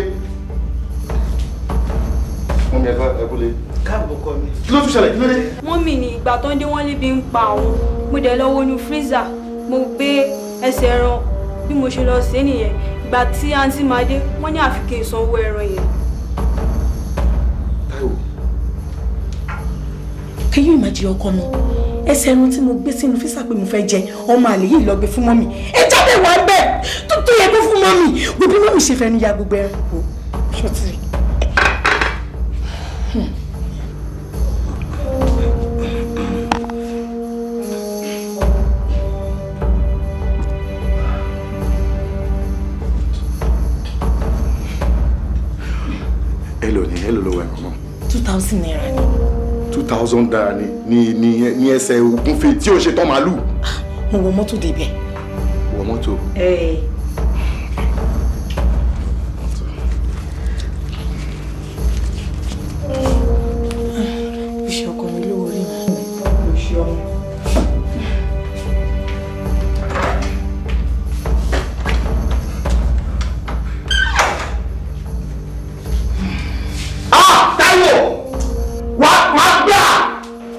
Mọ́mì ẹ kúlé. Káàbọ̀ kọ mi. Kí ló tún ṣẹlẹ̀? Kí ló dé? Mọ́mì ni ìgbà tó ń dé wọ́n lébi ń pa àwọn. Mo dẹ̀ lọ wọnú freezer, mo gbé ẹsẹ̀ ẹran bí mo ṣe lọ sí nìyẹn. Ìgbà tí àǹtí máa dé, wọ́n ní àfi kí n sanwó ẹran yẹn. Can you imagine ọkọ mi? Ẹsẹ̀ ẹran tí mo gbé sínú físà pé mo fẹ́ jẹ, ọmọ àlè yìí lọ gbé fún mọ́mì. Ẹ jáde wá bẹ́ẹ̀ tó tó yẹ kó fún mọ́mì. Gbogbo mọ́mì ṣe fẹ́ nu ya gbogbo ẹran. Ṣọtì. Hello ni, hello ló wà ẹ̀rọ náà. 2,000 naira ni. 2,000 naira ni ẹsẹ̀ ògúnfe tí ó ṣe tán màálù. Mo wọ mọ́tò débẹ̀. Wọ mọ́tò? Ẹ. Oṣù ọkọ mi lówó rí mi. Oṣù ọmọ.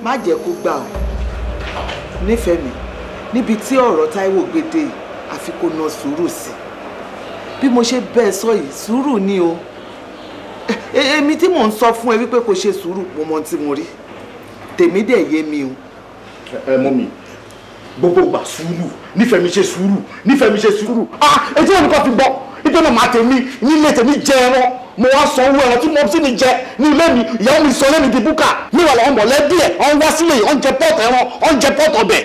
Má jẹ́ kó gbà ọ́ nífẹ̀ẹ́ mi níbi tí ọ̀rọ̀ Táíwò gbé dé yìí àfi kó na sùúrù sí bí mo ṣe bẹ́ẹ̀ sọ yìí sùúrù ni o. Èmi tí mò ń sọ fún ẹ wípé kò ṣe sùúrù, mo mọ tí mo rí, tèmi dẹ̀ yé mi o. Ẹ mọ mi gbogbo gbà sùúrù, nífẹ̀ẹ́ mi ṣe sùúrù, nífẹ̀ẹ́ mi ṣe sùúrù. Ah, etí wọn kò fi gbọ́ nítorí náà màá tèmi nílé tèmi jẹ ẹran, mo wá san owó ẹran tí mo sì ní jẹ ní ilé mi, ìyàwó mi sọ lẹ́nu di búkà níwà làwọn mọ̀lẹ́bí ẹ̀ ọ̀n wá sílé ọ̀n jẹ pọ́ọ̀tù ẹran ọ̀n jẹ pọ́ọ̀tù ọbẹ̀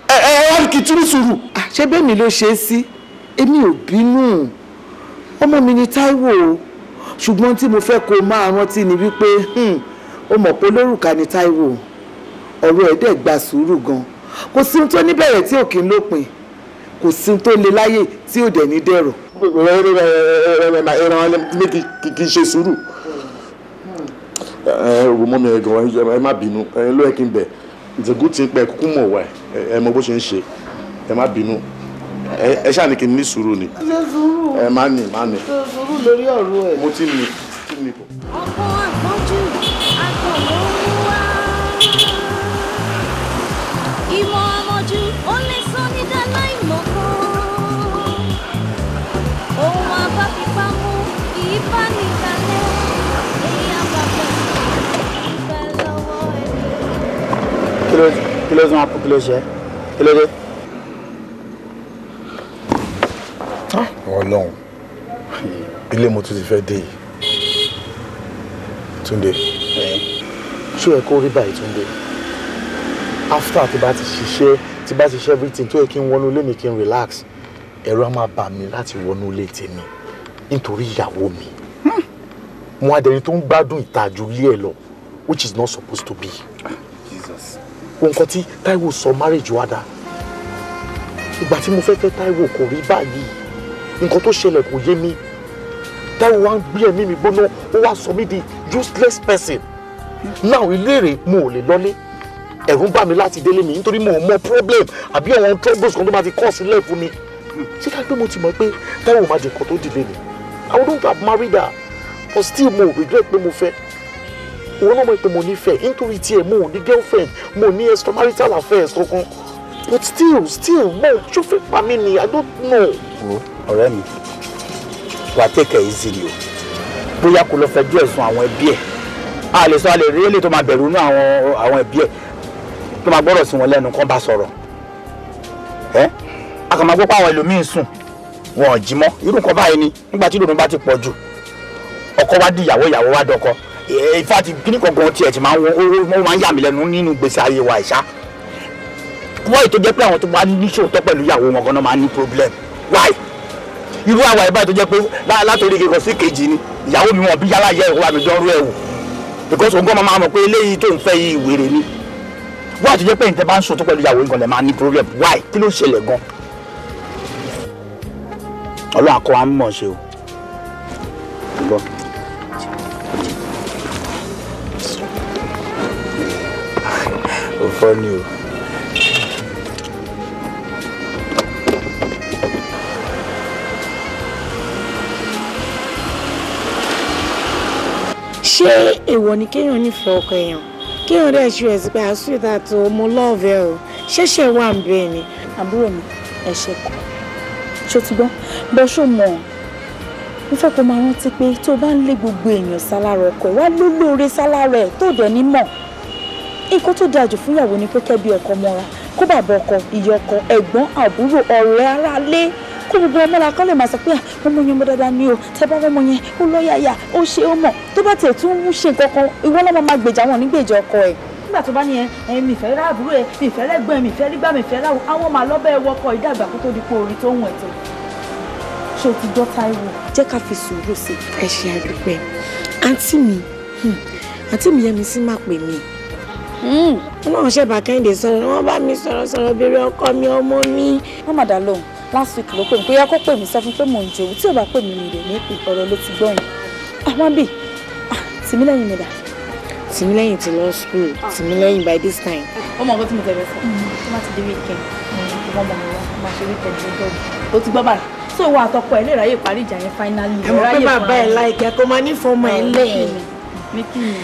ẹ ẹ wọ́n kì í tún ní sùúrù. Ṣé bẹ́ẹ̀ mi ló ṣe é sí? Èmi ò bínú, ọmọ mi ni Táíwò o, ṣùgbọ́n tí mo fẹ́ kó o máa rántí ni wípé ó mọ̀ pé olórùka ni Táíwò, ọ̀rọ̀ ẹ̀ dẹ̀ gba sùúrù gan, kò sí ohun tó níbẹ̀rẹ̀ tí ò kí ń lópin, kò sí ohun tó le láyè tí ò dẹ̀ ní dẹ̀rọ̀. Kì í ṣe sùúrù. Ẹ wo mọ́ mi gan, ẹ má bínú, ẹ ló yẹ kí n bẹ̀. It's a good thing pé kúkú mọ̀ wá ẹ mọ bó ṣe ń ṣe, ẹ má bínú, ẹ ṣáà ní kí n ní sùúrù ni. Ṣe sùúrù. Ẹ má ní, má ní. Ṣe sùúrù lórí ọ̀rọ̀ ẹ̀. Mo ti ní, ti ní. Ọkọ àpọ́njù àgbọ̀n ló ń wá. Ìmọ̀ àmọ̀jù ó lè sọ ní dáláìmọ̀ kan. Ohun abáfipámú ìbánikalẹ̀ èyí àbàbẹ̀ ìfẹ́ lọ́wọ́ ẹni. Kí ló tún kí ló ṣe? Kí ló dé? Ọlọ́run, ilé mo tún ti fẹ́ dé yìí. Túndé, ṣó yẹ kó rí báyìí Túndé? After tí bá ti ṣiṣẹ́, tí bá ti ṣe everything tó yẹ kí n wọnú ilé mi kí n relax, ẹ̀rù á máa bà mí láti wọnú ilé tèmi nítorí ìyàwó mi. Mo adẹni tó ń gbádùn ìtajú ilé ẹ lọ, which is not supposed to be. Jesus. Nǹkan tí Táíwò sọ marriage wa dá. Ìgbà tí mo fẹ́ fẹ́ Táíwò kò rí báyìí. Nǹkan tó ṣẹlẹ̀ kò yé mi. Táíwò wá ń gbé ẹ̀mí mi gbóná, ó wá sọ mí di useless person. Now ilé rè mo ò lè lọlé. Ẹ̀rù ń bà mí láti délé mi nítorí mo ò mọ problem àbí àwọn troubles kan tó máa ti kọ́ sílẹ̀ fún mi. Ṣé ká pé mo ti mọ̀ pé Táíwò máa di nǹkan tó dìde ni? I wouldn't have married her, but still mo regret pé mo fẹ́. Òun náà mọ̀ pé mo nífẹ̀ẹ́ nítorí tiẹ̀ mo ò ní girlfriend, mo ní extramarital affairs kankan. But still mo ṣó fẹ́ pa mí ni, I don't know. Wo ọ̀rẹ́ mi, wà á take it easy ni o. Bóyá kò lọ fẹjọ́ ẹ̀sùn àwọn ẹbí ẹ̀. A lè sọ a lè rí èlé tó máa bẹ̀rù inú àwọn ẹbí ẹ̀ tó máa gbọ́dọ̀ sí wọn lẹ́nu kán bá sọ̀rọ̀. Ẹ́ a kàn máa gbọ́ pé àwọn ẹlòmíín sùn wọn ò jí mọ́. Irú nǹkan báyìí ni nígbà tí ìrònú bá ti pọ̀ jù. Ọkọ wá di ìyàwó, ìyàwó wá dọkọ. In fact, kíní kankan tiẹ̀ ti máa ń wọ́n máa ń yà mí lẹ́nu nínú gbèsè ayé wa ìṣá. Why tó jẹ́ pé àwọn tó bá níṣòótọ́ pẹ̀lú ìyàwó wọn gan-an máa ní problem? Why? Irú àwa ẹ̀ báyìí tó jẹ́ pé látòrí kíkọ sí kejì ni ìyàwó mi wọn bí yálà yẹ ìwà mi dánrú ẹ̀ wò. Because òun gan máa mọ̀ pé eléyìí tó ń fẹ́ yìí wèrè ni. Why tó jẹ́ pé ìtẹ́ bá ń ṣòótọ́ pẹ̀lú ìyàwó nǹkan lẹ̀ máa ní problem? Why? Kí ló ṣẹlẹ̀ gan? Ọlọ́run akọ wa ń mọ̀ ṣe o. Gbọ́. Ó fọ́ ni o. Ṣé èèwọ̀ ni kéèyàn nífẹ̀ẹ́ ọkọ èèyàn, kéèyàn dẹ̀ ṣe ẹ̀sìn pé àsúìtà tó mo lọ́ọ̀fẹ́ o, ṣẹ̀ṣẹ̀ wà ń bẹ́ẹ̀ ni? Àbúrò mi, ẹ̀ṣẹ̀ kọ́ ṣó ti gbọ́ bọ́ ṣó mọ̀ ọ́ mo fẹ́ kó máa rántí pé tó bá ń lé gbogbo èèyàn sálára ọkọ ẹ̀ wá lólóore sálára ẹ̀ tó dẹ̀ ní mọ̀. Nǹkan tó dáa jù fún ìyàwó ni pé kẹ́bí ọkọ mọ́ra, kó bàbá ọkọ, ìyá ọkọ, ẹ̀gbọ́n, àbúrò, ọ̀rẹ́, aráalé, kó gbogbo ọmọ la kọ́ lè máa sọ pé ọmọ yẹn mọ dáadáa ni o, tẹ bá ọmọ yẹn ó lọ́yàyà, ó ṣe ó mọ̀. Tó bá tiẹ̀ tún ń ṣe nǹkan kan, ìwọ lọ́mọ máa gbèjà wọn nígbèjà ọkọ ẹ̀. Nígbà tó bá ní ẹ mi ìfẹ́ rá àbúrò ẹ, mi ìfẹ́ rẹ́gbọ́n ẹ, mi ìfẹ́ rígbà, mi ìfẹ́ ráwọ̀, àwọn máa lọ́bẹ̀ ẹ wọkọ̀ ìdàgbà kó tó di pé orin tó ń wẹ̀ tó. Ṣé o ti gbọ́ Táíwò? Jẹ́ ká fi sùúrù sí i. Ẹ ṣe àdúpẹ́. Àǹtí mi Yẹ́misí má pè mí. Wọ́n ṣe bá Kẹ́hìndé sọ̀rọ̀, wọ́n bá mi sọ̀rọ̀ béèrè ọkọ mi, ọmọ mi. Wọ́n mà dá lóhùn. Last week ló pè mí, bóyá kó pè mí sọ fún pé mò ń jòwó, tí ò bá pè mí mi rè ní pè, ọ̀rọ̀ ló ti gbọ́ yẹn. Àwọn bíi Tìmílẹ́yìn mi dà. Tìmílẹ́yìn ti lọ school, Tìmílẹ́yìn by this time. Ó mọ nǹkan tí mo tẹ̀lé sọ, tó má ti di weekend, ọmọ mi wá, máa ṣe weekend lọ́jọ́ òbí. Ó ti gbọ́ báyìí. So ìwọ àtọkọ ẹ lè ráyè parí ìjà yẹn finally. Ẹ mọ̀ pé bàbá ẹ̀ láìpẹ́ kó máa nífọ̀ọ́ ọmọ ẹ̀ lẹ̀. Ní kí ni?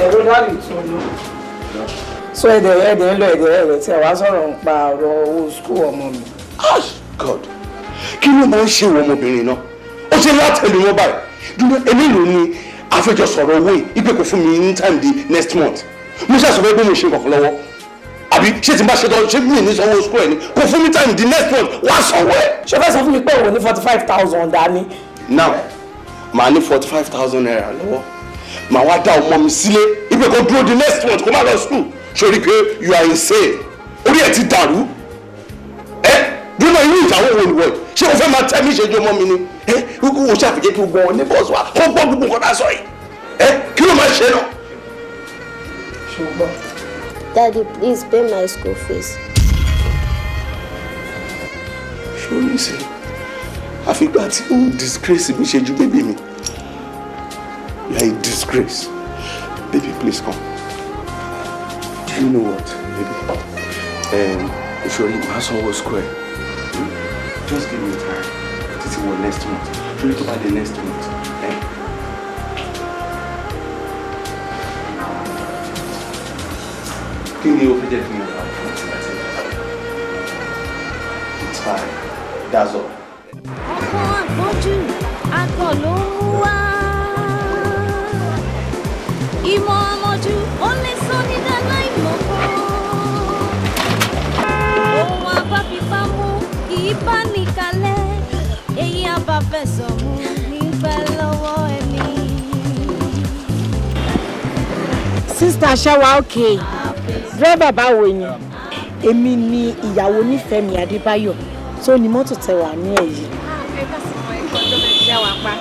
Ẹ̀rọ dáàlì tún lọ. So ẹ̀dẹ̀ ń lọ ẹ̀dẹ̀ tí ẹ wá sọ̀rọ̀ ń pa ọ̀rọ̀ owó skul ọmọ mi. God, kí ló máa ń ṣe ìwọ ọmọbìnrin náà? Ó ṣe látẹ̀lé wọn báyìí. Dúró, eléyìí ni àfẹjọ sọ̀rọ̀ owó yìí, ìpè kò fún mi ní time di next month. Mo ṣe àṣọ pé mo ṣe nǹkan lọ́wọ́. Àbí ṣé tí n bá ṣe tán, ṣé mi ní sanwó skul ẹ̀ ni? Kò fún mi time di next month, wá sanwó ẹ̀. Ṣé o fẹ́ sọ fún mi pé òun ní 45,000 dání? Now, màá ní 45,000 naira lọ́wọ́. Màá wá dá ọmọ mi sílé, ìpè kò dúró di next month kó má lọ school. Sori pé you are insane. Orí ẹ̀ ti dàrú. Ẹ dúró irú ìyàwó wo ni wọ̀ yìí? Ṣé o fẹ́ máa tẹ́ mi ṣe ju ọmọ mi ni? Ẹ o ṣàfihàn kí gbogbo wọn ní bọ́ọ̀sì wa kó gbọ́ gbogbo nǹkan tá a sọ yìí. Ẹ kí ló máa ṣe náà? Ṣùgbọ́n. Daddy, please pay my school fees. Ṣé o ṣe? Àfìgbà tí ó disgrace mi ṣe ju bébí mi. You are a disgrace. Baby, please come. Do you know what, baby? Ìṣòrí, màá sanwó square. Just give me time. Títí wọ next month. Ṣorí tó bá dé next month. Kí ni o fẹ́ jẹ́ kí n rà fún ti láti rà? It's fine. That's all. Ọkọ àpọ́jù, akọ ló ń wá. Ìmọ̀ àmọ̀jù, ó lè sọ ní dáná ìmọ̀ kan. Ohun abáfipá mú kì í bá ní kalẹ̀. Èyí abáfẹ̀sọ̀ mú ní pẹ́ lọ́wọ́ ẹni. Sísítà ṣáwa òkè, dírẹ́bà báwo ni? Èmi ni ìyàwó Nífẹ̀mí Adébáyọ̀ tó ní mọ́tò tẹwà ní ẹ̀yìn. Ẹ ká sì mọ ẹ̀kọ́ tó fẹ́ ṣe wà pa.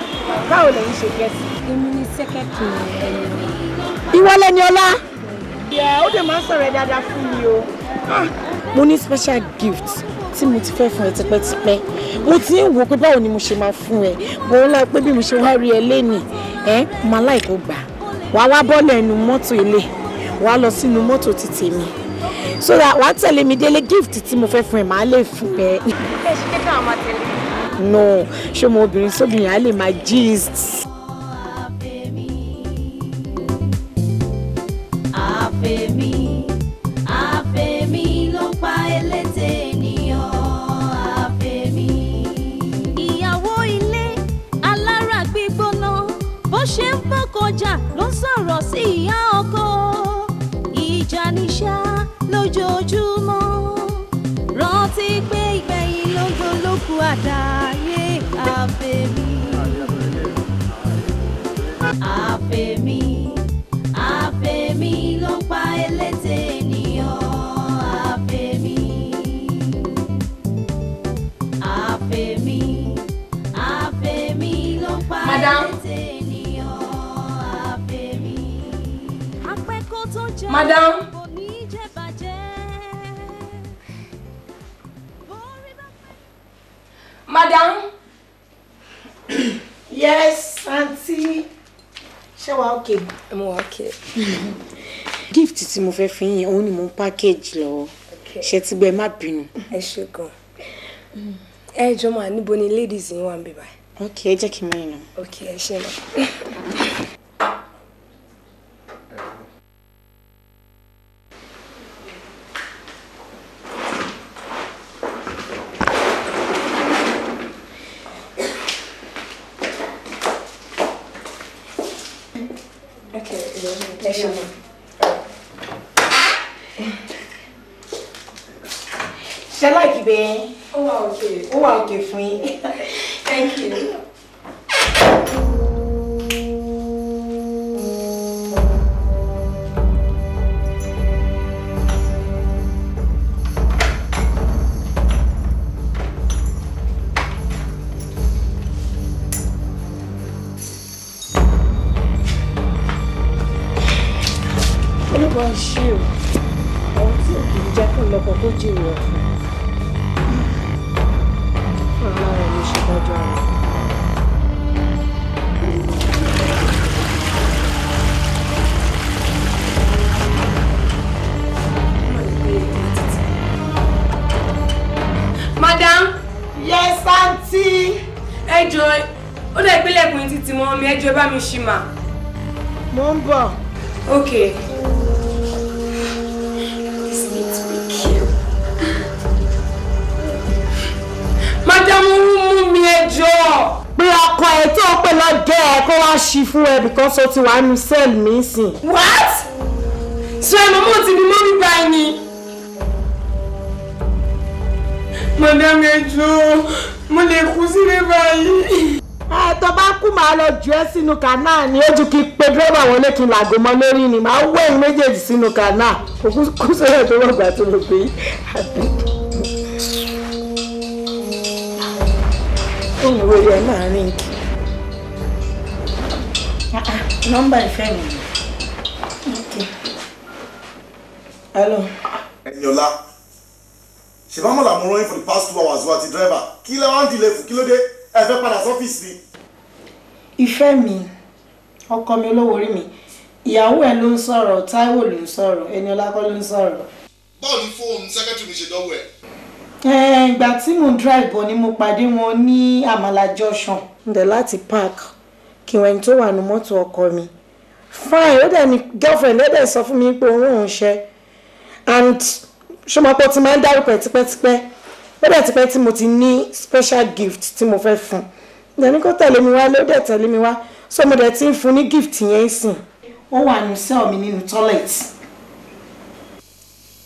Báwo lẹ̀yin ṣe jẹ́ sí? Èmi ni sẹ́kẹ̀tì ẹni. Ìwọ lẹni ọlá. Ó dẹ̀ máa ń sọ̀rọ̀ ẹ dáadáa fún mi o. Mo ní special gift tí mo ti fẹ́ fún ẹ tipẹ́tipẹ́. Mo ti ń wò pé báwo ni mo ṣe máa fún ẹ. Mo ń láì pé bí mo ṣe wá rí ẹ lénìí, ẹ máa láì kó gbà. Wàá wá bọ́ọ̀lù ẹnu mọ́tò ilé, wàá lọ sínú mọ́tò ti tèmi. So that wàá tẹ̀lé mi délé, gift tí mo fẹ́ fún ẹ màá lè fún ẹ. Ẹ ṣe kékeré àwọn máa tẹ̀lé. No, ṣé mo obìnrin sóbìnrin á lè máa gist. Àfẹ̀mí ló pa elétè ènìyàn, àfẹ̀mí. Ìyàwó ilé alára gbígbóná, bó ṣe ń bọ́kọjà ló ń sọ̀rọ̀ sí ìyá ọkọ. Ìjà níṣá lójoojúmọ́, rántí pé ìgbẹ̀yìn ló ń gbólókù àdáyé. Àfẹ̀mí. Àfẹ̀mí. Àfẹ̀mí ló pa elétè ènìyàn, àfẹ̀mí. Àfẹ̀mí. Àfẹ̀mí ló pa elétè ènìyàn, àfẹ̀mí. Apẹ́kọ̀ tó jẹ́ kò ní jẹ́ bàjẹ́. Madam. Yes, aunty. Ṣé wàá okay? Mo wà okay. Gift tí mo fẹ́ fi yín, òun ni mo ń package lọ́wọ́. Ṣé ti gbẹ, má bínú. Ẹ ṣé gan. Ẹ jọ̀ọ́ mà, níbo ni ladies yín wà ń bí báyìí? Ok, ẹ jẹ́ kí n mẹ́rin náà. Ok, ẹ ṣé náà. Ẹ ṣe mọ. Ṣé láìkí bẹ́ẹ̀? Ó wà òkè. Ó wà òkè fún yín. Thank you. Olúwa ṣe o, àwọn tí ò kì í jẹ́ kó lọ́kọ kó jèrè ọ̀fun. Fún alára ló ṣe dájọ́ rẹ̀. Madam. Yes, aunty. Ẹ jọ̀ọ́, ó dẹ̀ ìpínlẹ̀kùn títí mọ́ mi, ẹ jọ̀ọ́ bá mi ṣí mà. Mo ń bọ̀. Okay. This needs to be killed. Madam, ó mú mi, ẹ jọ̀ọ́. Pé ọkọ ẹ tó ń pè lọ́gẹ́ ẹ kó wá ṣí fún ẹ because ó ti wà nínú cell mi sìn. What? So ẹ mọ̀mọ́ ti di mọ́mí báyìí ni. Madam, ẹ jọ̀ọ́, mo lè kú sílé báyìí. Ẹ tó bá kú màá lọ jù ẹ́ sínú kànáà ni ó ju kí pe dírẹ́bà wọlé kí n làgò mọ́ lórí ni màá wẹ̀yìn méjèèjì sínú kànáà kò kú sóyè tó wọ̀ gbà tó lọ pé àbí. Ohun wo yẹ máa rìn kì? Nọ́mbà ìfẹ́ mi. Okay. Hello. Ẹniọlá, ṣèbámọ̀ làmú ròyìn for the past 2 hours wa ti driver. Kí lẹ wá ń dìlé fún? Kí ló dé? Ẹ fẹ́ padà sọ́fíìsì ni. Ìfẹ́ mi, ọkọ mi olówó orí mi, ìyàwó ẹ̀ ló ń sọ̀rọ̀, Táíwò ló ń sọ̀rọ̀, Ẹniọlá kọ́ ló ń sọ̀rọ̀. Báwo ni fóònù sẹ́kẹ́tìrì mi ṣe dọ́wọ́ ẹ̀? Ìgbà tí mò ń drive bọ̀ ni mo pàdé wọn ní Àmàlà junction. Ǹdẹ̀ láti park kí wọ́n ẹni tó wà ní mọ́tò ọkọ mi. Fine, ó dẹ̀ ní girlfriend ó dẹ̀ sọ fún mi pé òun òun ṣe. And ṣọmọpọ̀ ti máa ń dárúkọ ẹ̀ tipẹ́tipẹ́. Ó dẹ̀ tipẹ́ tí mo ti ní special gift tí mo fẹ́ fún. Ǹdẹ̀ ní kó tẹ̀lé mi wá ló dẹ̀ tẹ̀lé mi wá. So mo dẹ̀ ti ń fún ní gift yẹn sìn. Ó wà ní cell mi nínú toilet.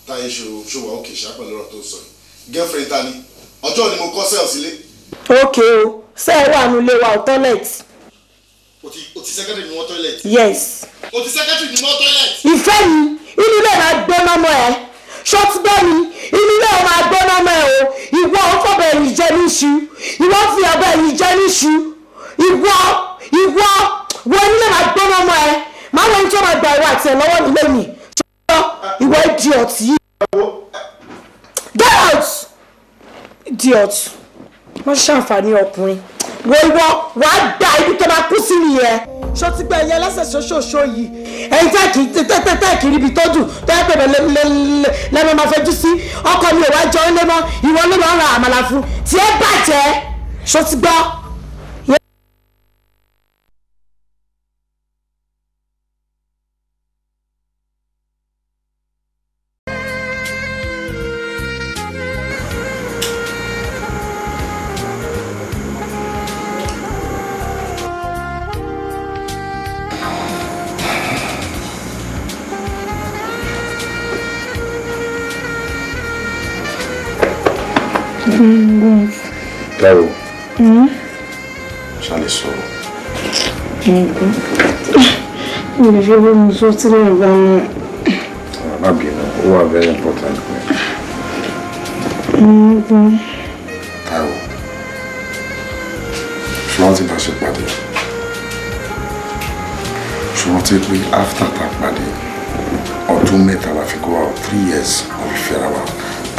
Táyé ṣòwò òkè ṣá pẹ̀lú ọ̀rọ̀ tó sọ yìí. Girlfriend ta ni? Ọjọ́ ni mo kọ́ cell sílé. Ok o, cell wà nílé wa ò toilet. O ti secretary ní wọ́n toilet. Yes. O ti secretary ní wọ́n toilet. Ìfẹ́ mi, inú ilé máa gbóná mọ́ ẹ. Ṣọ́tí bẹ́ẹ̀ ni, inú ilé máa gbóná mọ́ ẹ o. Ìwọ ń fọ̀bẹ̀ ẹ̀yìn jẹ níṣu. Ìwọ ń fi ọbẹ̀ ẹ̀yìn jẹ níṣu. Ìwọ ìwọ wo inú ilé máa gbóná mọ́ ẹ. Máa wọ ẹni tó máa gba ìwọ àti ẹ̀ lọ́wọ́ nílé mi. Ṣọ́ ìwọ idiot yìí. Get out! Idiot. Wọ́n ṣàǹfààní ọkùnrin. Wo ìwọ wàá gba ibi tó máa kú sí nìyẹn. Ṣó ti gbẹ ẹyẹ lẹ́sẹ̀ ṣoṣooṣo yìí? Ẹyin tẹ́ kì í ríbi tó dùn tó yẹ pé lẹ́nu máa fẹjú sí. Ọkọ mi ò wá jọ ńlé mọ́, ìwọ ló máa ń ra àmàlà fún. Tí ẹ bàjẹ́, ṣó ti gbọ́? Táíwò, ṣá lè sọ̀rọ̀. Mi ò ṣe bó mo sọ sílẹ̀ ìgbà wọn. Má bínú, ó wà very important pé. Táíwò, ṣùgbọ́n tí bá ṣe pàdé, ṣùgbọ́n tí pé after ta pàdé, ọdún 3 la fi go out, 3 years la fi fẹ́ra wa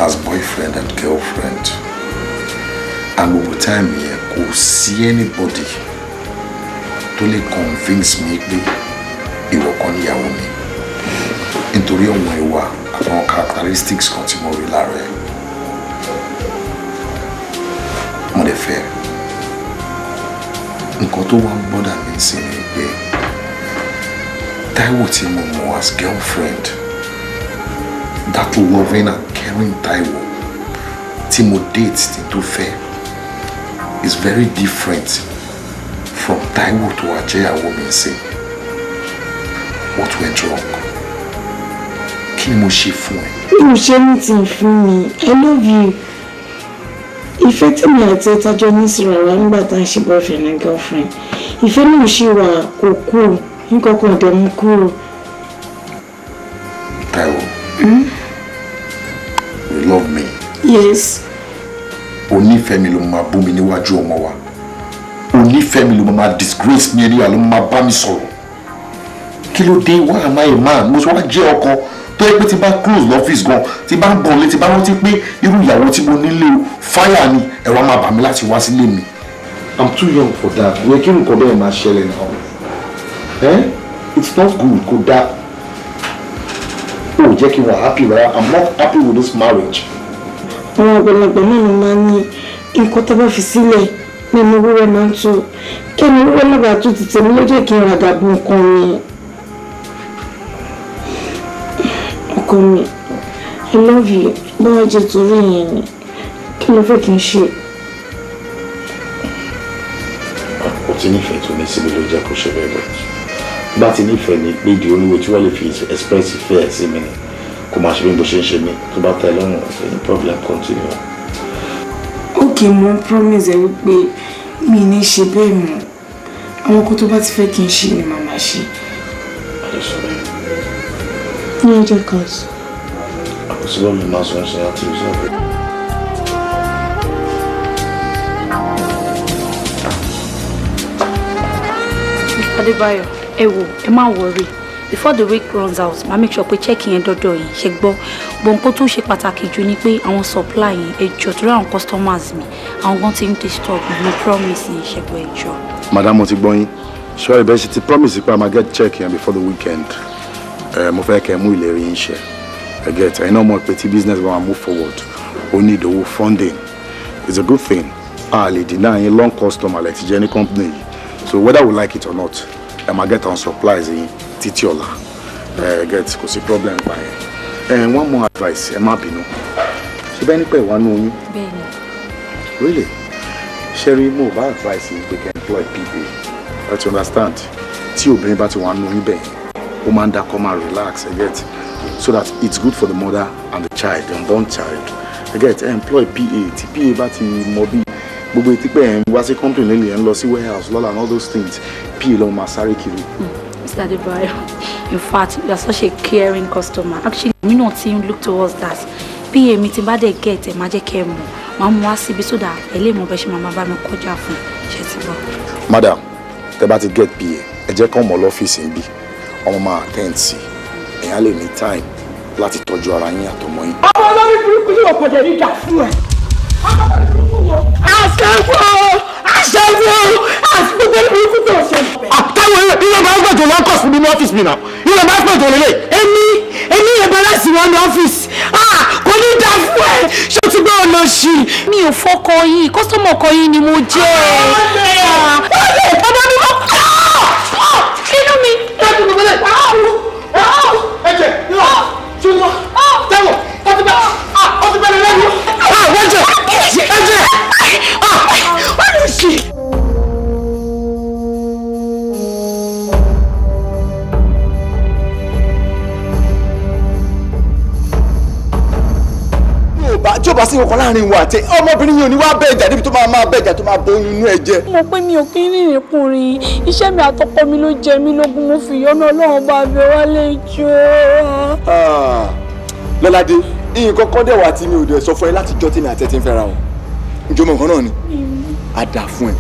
as boyfriend and girlfriend. And gbogbo time yẹn kò sí anybody tó lè convince mi pé ìwọ kan níyàwó mi nítorí àwọn ìwà àtàwọn characteristics kan tí mo rí lára ẹ. Mo lè fẹ́ nǹkan tó wá ń bother mi sí ni pé Táíwò tí mo mọ̀ as girlfriend, that loving and caring Táíwò tí mo date tí tó fẹ́, is very different from Táíwò tó wá jẹ́ ìyàwó mi sí. What went wrong? Kí ni mo ṣe fún ẹ? Mi ò ṣe anything fún mi. I love you. Ìfẹ́ tí mi àti ẹ tajọ ní síra wa nígbà tá à ń ṣe boyfriend and girlfriend. Ìfẹ́ náà ṣì wà, kò kú, nǹkan kan ò dẹ̀ mú kúrò. Táíwò. You love me. Yes. Onífẹ̀ẹ́ mi ló máa bú mi níwájú ọmọ wa. Onífẹ̀ẹ́ mi ló máa disgrace mi ẹni wà ló máa bá mi sọ̀rọ̀. Kí ló dé? Why am I a man? Mo sọ wá jẹ́ ọkọ tó yẹ pé tí bá close lọ́fíìsì gan, tí bá ń bọ̀ lé, tí bá rántí pé irú ìyàwó tí mo nílé o, fáyà ni, ẹ̀rọ máa bà mí láti wá sílé mi. I'm too young for that. Wẹ́ẹ́ kí nǹkan bẹ́ẹ̀ máa ṣẹlẹ̀ náà. Eh? It's not good, kò dáa. O jẹ́ kí n wà happy rárá. I'm not happy with this marriage. Àwọn àgbàlagbà náà ló máa ń ní nǹkan tó bá fi sílẹ̀ nínú wúrẹ́ máa ń tó. Kẹ́ni wúrẹ́ má bàa tó ti tèmi ló jẹ́ kí n ràgà bu nǹkan mi. Ọkọ mi, I love you. Báwa jẹ́ torí yẹn ni. Kí ló fẹ́ kí n ṣe? O ti nífẹ̀ẹ́ tó ní síbi ló jẹ́ kó ṣe bẹ́ẹ̀ bẹ́ẹ̀. Bá ti nífẹ̀ẹ́ ni pé di olúwo tí wọ́n lè fi express ìfẹ́ ẹ̀ sí mi ni. Kò máa ṣe bí mo ṣe ń ṣe mí. Tó bá tẹ́ lọ́rùn, any problem, continue. Okay, mo promise ẹ wípé mi ní ṣe bẹ́ẹ̀ mọ́. Àwọn kan tó bá ti fẹ́ kí n ṣe ni màmá ṣe. Àjọṣọ bẹ́ẹ̀. Ní ọjọ́ kan sọ. Àkọsílẹ̀ mi máa sọ ṣe àti ìṣòro. Mr. Adébáyọ̀, ẹ wò, ẹ má worry. Before the week runs out, màá make sure pé check yẹn dọ́dọ̀ yín, ṣe gbọ́. But nǹkan tó ṣe pàtàkì jù ni pé àwọn supply yẹn, ẹ jọ̀ọ́, torí àwọn customers mi, àwọn gan ti ń disturb mi, mo promise yín, ṣe gbọ́, ẹ jọ̀ọ́. Madam, mo ti gbọ́ yín. Ṣé ìbẹ́ ṣe ti promise pé a máa get check yẹn before the weekend? Mo fẹ́ kẹ́ mú ìlérí yín ṣe. Ẹ get, ẹ̀yin náà mọ̀ pé tí business bá máa move forward, ó ní ìdòwò funding. It's a good thing. A lè deny yín long customer lẹ ti jẹ́ ní company yìí. So whether we like it or not, ẹ máa get our supplies yín títí ọ̀la. Ẹ get, kò sí problem pa yẹn. Ẹ one more advice, ẹ má bínú. Ṣé bẹ́ẹ̀ nípa ìwà nú oyún? Bẹ́ẹ̀ni. Really? Ṣẹ́rí, mo bá advice yín pé kẹ́ employ PA. Ẹ ti understand? Tí obìnrin bá ti wà nú oyún bẹ́ẹ̀, ó máa ń dákọ́ máa relax, ẹ get, so that it's good for the mother and the child, the unborn child. Ẹ get, employ PA. Tí PA bá ti mọ bí gbogbo etí pé ẹ̀ ń wá sí company lélẹ̀, ẹ̀ ń lọ sí warehouse lọ́la and all those things, PA ló máa sáré kiri. Mr. Adebayo, in fact, you are such a caring customer. Actually, mi náà ti ń look towards that. PA mi ti bá dẹ̀ get ẹ̀, máa jẹ́ kẹ́ ẹ mọ̀. Màá mú wá síbi so that ẹ lè mọ bẹ́ẹ̀ ṣe máa bá mi kọjá fún ṣe ti bọ̀. Madam, tẹ́ bá ti get PA, ẹ jẹ́ kán mọ̀ lọ́fíìsì ń bí. Ọmọ máa attend sí. Ẹ̀yin á lè ní time láti tọ́jú ara yín àtọmọ yín. Ọmọ olórí burúkú yóò kò dẹ̀ ní dà fún ẹ. Aṣẹ́wó! Aṣẹ́wó! Àti gbogbo burúkú tó ṣe. Àtàwọn ilé máa ń gbẹ̀jọ̀ lọ́kọ̀ fún mi ní ọ́fíìsì mi náà. Ilé máa ń gbẹ̀jọ̀ lélẹ̀. Èmi embarrass wọn ní ọ́fíìsì. Kò ní dà fún ẹ. Ṣé o ti gbọ́ ọ̀nà ṣì? Mi ò fọkọ yín, kọ́sọ́mọ̀ ọkọ yín ni mo jẹ́. Ọmọ mi mọ́. Inú mi. Ẹ̀jẹ̀, ṣùgbọ́n, tẹ́wọ̀, ó ti bẹ̀rẹ̀ lẹ́nu. Ẹ̀jẹ̀, ẹ̀jẹ̀, ọ̀nà ṣì. Tí ó bá sí ọkàn láàrin wa àti ọmọbìnrin yìí ò ní wá bẹ́ẹ̀ jà débi tó máa bẹ́ẹ̀ jà tó máa bọ oyún inú ẹ̀ jẹ. Mo pé mi ò kí ń rìnrìn kùnrin, iṣẹ́ mi àtọkọ mi ló jẹ mí lógún, mo fi ìyọ́nú Ọlọ́run bá mi wá lè jọ. Lọ́ládé, nǹkan kan dẹ̀ wà tí mi ò dẹ̀ sọ fún ẹ láti jọ́ tèmi àti ẹ ti ń fẹ́ra o. Ǹjọ́ mọ̀ nǹkan náà ni a dà fún ẹ.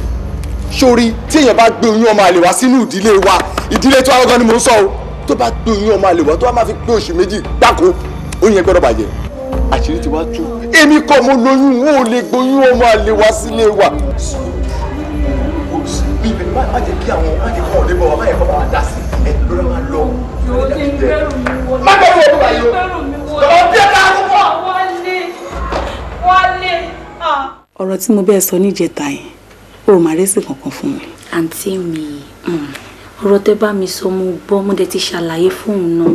Sórí tí èèyàn bá gbé oyún ọmọ àlè wá sínú ìdílé wa, ìdílé tó wá gan ni mò ń sọ o, tó bá gbé oyún ọmọ àlè wá tó wá máa fi pé oṣù méjì gbáko, oyún yẹn gbọ́dọ̀ bàjẹ́. Àṣírí ti wá tú. Èmi kọ́ mo lóyún, wọn ò lè gbóyún ọmọ àlè wá sílé wa. Má jẹ́ kí àwọn má jẹ́ kí àwọn ọ̀dẹ́ bọ̀ wá, má yẹ kó bá wa dá sí ẹ lóra máa lọ. Má bẹ̀rù ọdún báyìí o. Tọ́lá bí ẹ ká àkókò. Wálé, Ọ̀rọ̀ tí mo bẹ́ẹ̀ sọ níjẹta yẹn, o ò máa rẹ́sì kankan fún mi. Àǹtí mi, ọ̀rọ̀ tẹ́ bá mi sọ mo gbọ́, mo dẹ̀ ti ṣàlàyé fóun náà.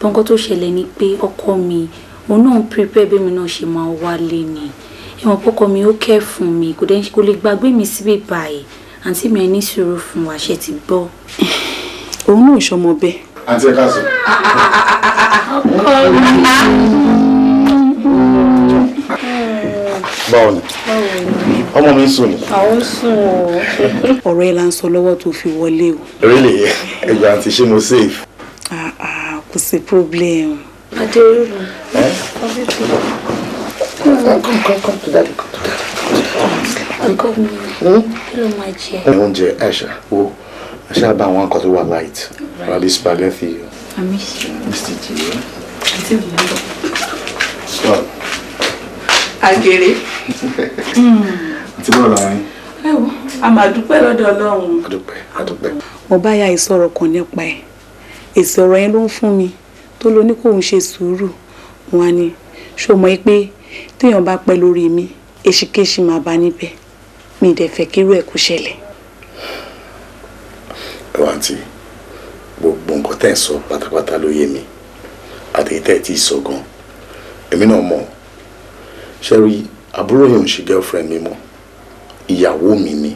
Bọ́ńkọ́ tó ṣẹlẹ̀ ni pé ọkọ mi, òun náà ń prepare bí mi náà ṣe máa wálé ni. Ẹ̀wọ̀n pọ́kọ mi ó kẹ́ fún mi, kò dẹ̀ kò lè gbàgbé mi síbí báyìí. Àǹtí mi, ẹ ní sùúrù fún wa, ṣe ti gbọ́. Òun náà ò ṣọmọ bẹ́ẹ̀. Àǹtí ẹ káàsán. Báwo ni? Ọmọ mi ń sùn ni. Àwọn sùn o. Ọ̀rọ̀ ẹ̀ là ń sọ lọ́wọ́ tó fi wọlé o. Really? Ẹ̀gbọ́n àǹtí ṣé mo safe? Kò sí problem. Adéolú. Come, come, come to daddy, come to daddy. Ọkọ mi, kí ló máa jẹ? Oúnjẹ ẹ̀ṣà wo ẹ̀ṣà bá àwọn nǹkan tó wà light. Rabi spaghetti. I miss you. Mr. G. Àǹtí mi ń bọ̀. Àgèrè. Àǹtí bọ́ọ̀lù àwọn yín. Ẹ wo, a máa dúpẹ́ lọ́dọ̀ Ọlọ́run. A dúpẹ́, a dúpẹ́. Mo bá ya ìsọ̀rọ̀ kan nípa ẹ̀. Èsì ọ̀rọ̀ yẹn ló ń fún mi tó ló ní kóun ṣe sùúrù. Wọn á ní, ṣó mọ̀ pé téèyàn bá pẹ́ lórí mi, èṣìkéṣì máa bá níbẹ̀. Mi ì dẹ̀ fẹ́ kírú ẹ̀ kó ṣẹlẹ̀. Ẹ wá àǹtí, gbogbo nǹkan tẹ́ ẹ̀ sọ pátápátá ló yé mi. Àtẹ̀yí tẹ́ ẹ̀ tí ì sọ gan. Èmi náà mọ̀. Ṣé rí àbúrò yìí ò ń ṣe girlfriend mi mọ́. Ìyàwó mi ni.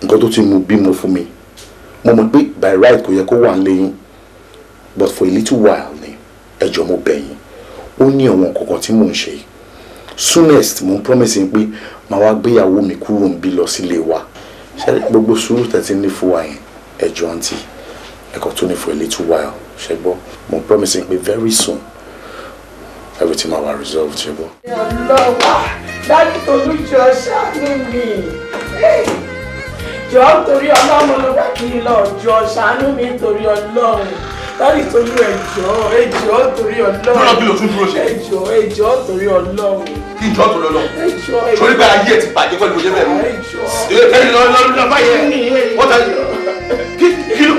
Nǹkan tó ti mú bímọ fún mi. Mo mọ̀ pé by right kò yẹ kó wà nílé yín. But for a little while ni ẹ jọ̀ọ́ mo bẹ̀ yín. Ó ní àwọn nǹkan kan tí mò ń ṣe. Soonest mo ń promise yín pé màá wá gbéyàwó mi kúrò ń bí lọ sílé wa. Ṣé gbogbo sùúrù tẹ́ ti ní fún wa yẹn ẹ jọ̀ọ́ àǹtí ẹ kàn tó ní for a little while ṣe gbọ́. Mo ń promise yín pé very soon everything máa wà resolved ṣe gbọ́. Ọlọ́wà dájú Tolú jọ ṣàánú mi. Jọ torí Ọlọ́run ló bá kí n lọ jọ ṣàánú mi torí Ọlọ́run. Dájú Tolú ẹ jọ̀ọ́ ẹ jọ̀ọ́ torí Ọlọ́run. Lọ́nà bí lo tún dúró ṣe. Ẹ jọ̀ọ́ ẹ jọ̀ọ́ torí Ọlọ́run. Kí n jọ́ torí Ọlọ́run. Ẹ jọ̀ọ́ ẹ jọ̀ọ́. Torí pé ayé ẹ ti bàjẹ́ pẹ̀lú ojú bẹ́ẹ̀ mú. Ẹ jọ̀ọ́. Ẹ lọ lọ lọ báyẹn. Wọ́n ta kí kí ló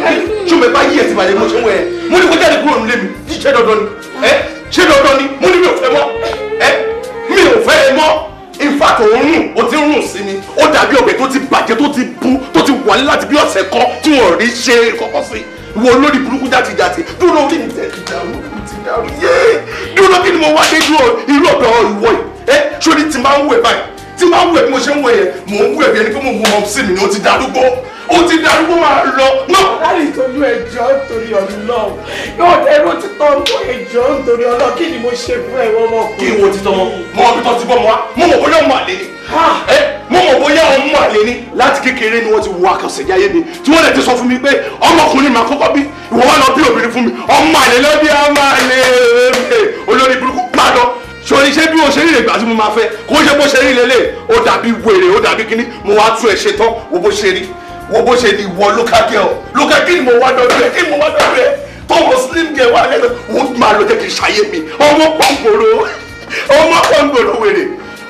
ṣùgbọ́n bá yí ẹ ti bàjẹ́ mo ṣe ń wẹ̀ ẹ́. Mo ní kó jáde kúrò nílé mi. Ṣé dandan ni? Ẹ ṣé dandan ni? Mo ní mi ò fẹ́ mọ́. Ẹ mi ò fẹ́ ẹ mọ́. In fact, òórùn ó ti ń rùn sí mi. Ó dàbí ọbẹ̀ tó ti bàjẹ́ tó ti bú tó ti wà ní láti bí ọ̀sẹ̀ kan tí wọ́n rí ṣe kọ́kọ́ sí. Wo lórí burúkú játijàti. Dúró orí mi tẹ̀ ti dàrú ti dàrú yé. Dúró kí ni mo wá dé dúró irú ọ̀dọ̀ ìwọ yìí. Ẹ ṣó ni ti máa ń wẹ̀ báyìí? Tí máa ń wẹ̀ bí mo ṣe ń wẹ̀ yẹn, mò ń wẹ̀ bí ẹni pé mo mú ọmọ sí mi ni ó ti darúgbó. Ó ti darúgbó máa lọ. Dájú Tolú ẹ jọ̀ọ́ torí Ọlọ́run. Yóò dẹrú títọ́ mọ́ ẹ jọ̀ọ́ torí Ọlọ́run. Kí ni mo ṣe fún ẹ wọ́n mọ̀? Kí wo títọ́ mọ́? Mọ ibi tó ti bọ́ mọ́ wa. Mo mọ̀ bóyá ọmọ àlè ni. Ẹ mo mọ̀ bóyá ọmọ àlè ni. Láti kékeré ni wọ́n ti wo akọ̀sẹ̀jáyé mi. Tí wọ́n lè ti sọ fún mi pé ọmọkùnrin màá kọ́kọ́ bí. Ìwọ wá lọ bí obìnrin fún mi. Ọmọ àlè ló bí ọmọ àlè. Olórí burúkú máa lọ. Sori ṣé bí o ṣe rí lè gbà tí mo máa fẹ́ kó ṣe bó ṣe rí lélẹ̀ ó dàbí wèrè ó dàbí kíní mo wá tún ẹ ṣe tán wo bó ṣe rí wo bó ṣe ní ìwọ local girl local kí ni mo wá dọ́dọ̀ ẹ kí ni mo wá dọ́dọ̀ ẹ tọwọ́ slim girl wà lẹ́nu òun máa lọ jẹ́ kí n ṣàyè mi ọmọ pọ̀ngbòrò wèrè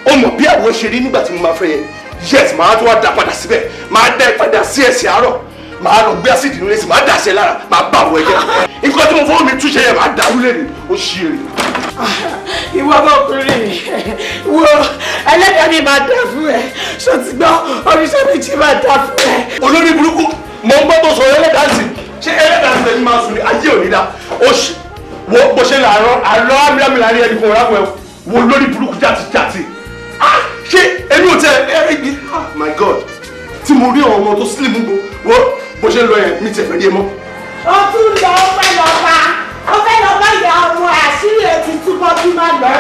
ó mọ̀ bí àwọn ṣe rí nígbà tí mo máa fẹ́ yẹn yes màá tún wá dá padà síbẹ̀ màá dá ẹ padà sí ẹsẹ̀ àárọ̀ màá lọ gbé ásìdì nílé sí màá dà sí ẹ lára màá bá àwọn ẹ̀jẹ̀ nǹkan tí mo fọwọ́ mi túṣe yẹn màá dàrú lẹ́nu ó ṣí èrè. Ìwọ ọmọkùnrin wo ẹlẹ́dàá mi máa dá fún ẹ ṣó ti gbọ́ oríṣẹ́ méjì máa dá fún ẹ. Olórí burúkú mo ń gbọ́ tó sọ ẹlẹ́dàá sí ṣé ẹlẹ́dàá sí lẹ́yìn máa sùn ní ayé òní dá ó ṣe wo bó ṣe làárọ̀ àlọ́ àmìlámìlà rí ẹni kan rákọ̀ ẹ wo lórí burúkú jàtijàti ṣé èmi ò tẹ ẹ ẹ my God tí mo rí àwọn ọmọ tó slim gbó wo bó ṣe ń lọ yẹn mi tẹ̀ fẹ́ rí ẹ mọ́. Ó tún lọ ó fẹ́ lọ bá ó fẹ́ lọ bá ìyá ọmọ àṣírí ẹ ti túbọ̀ bí má lọ.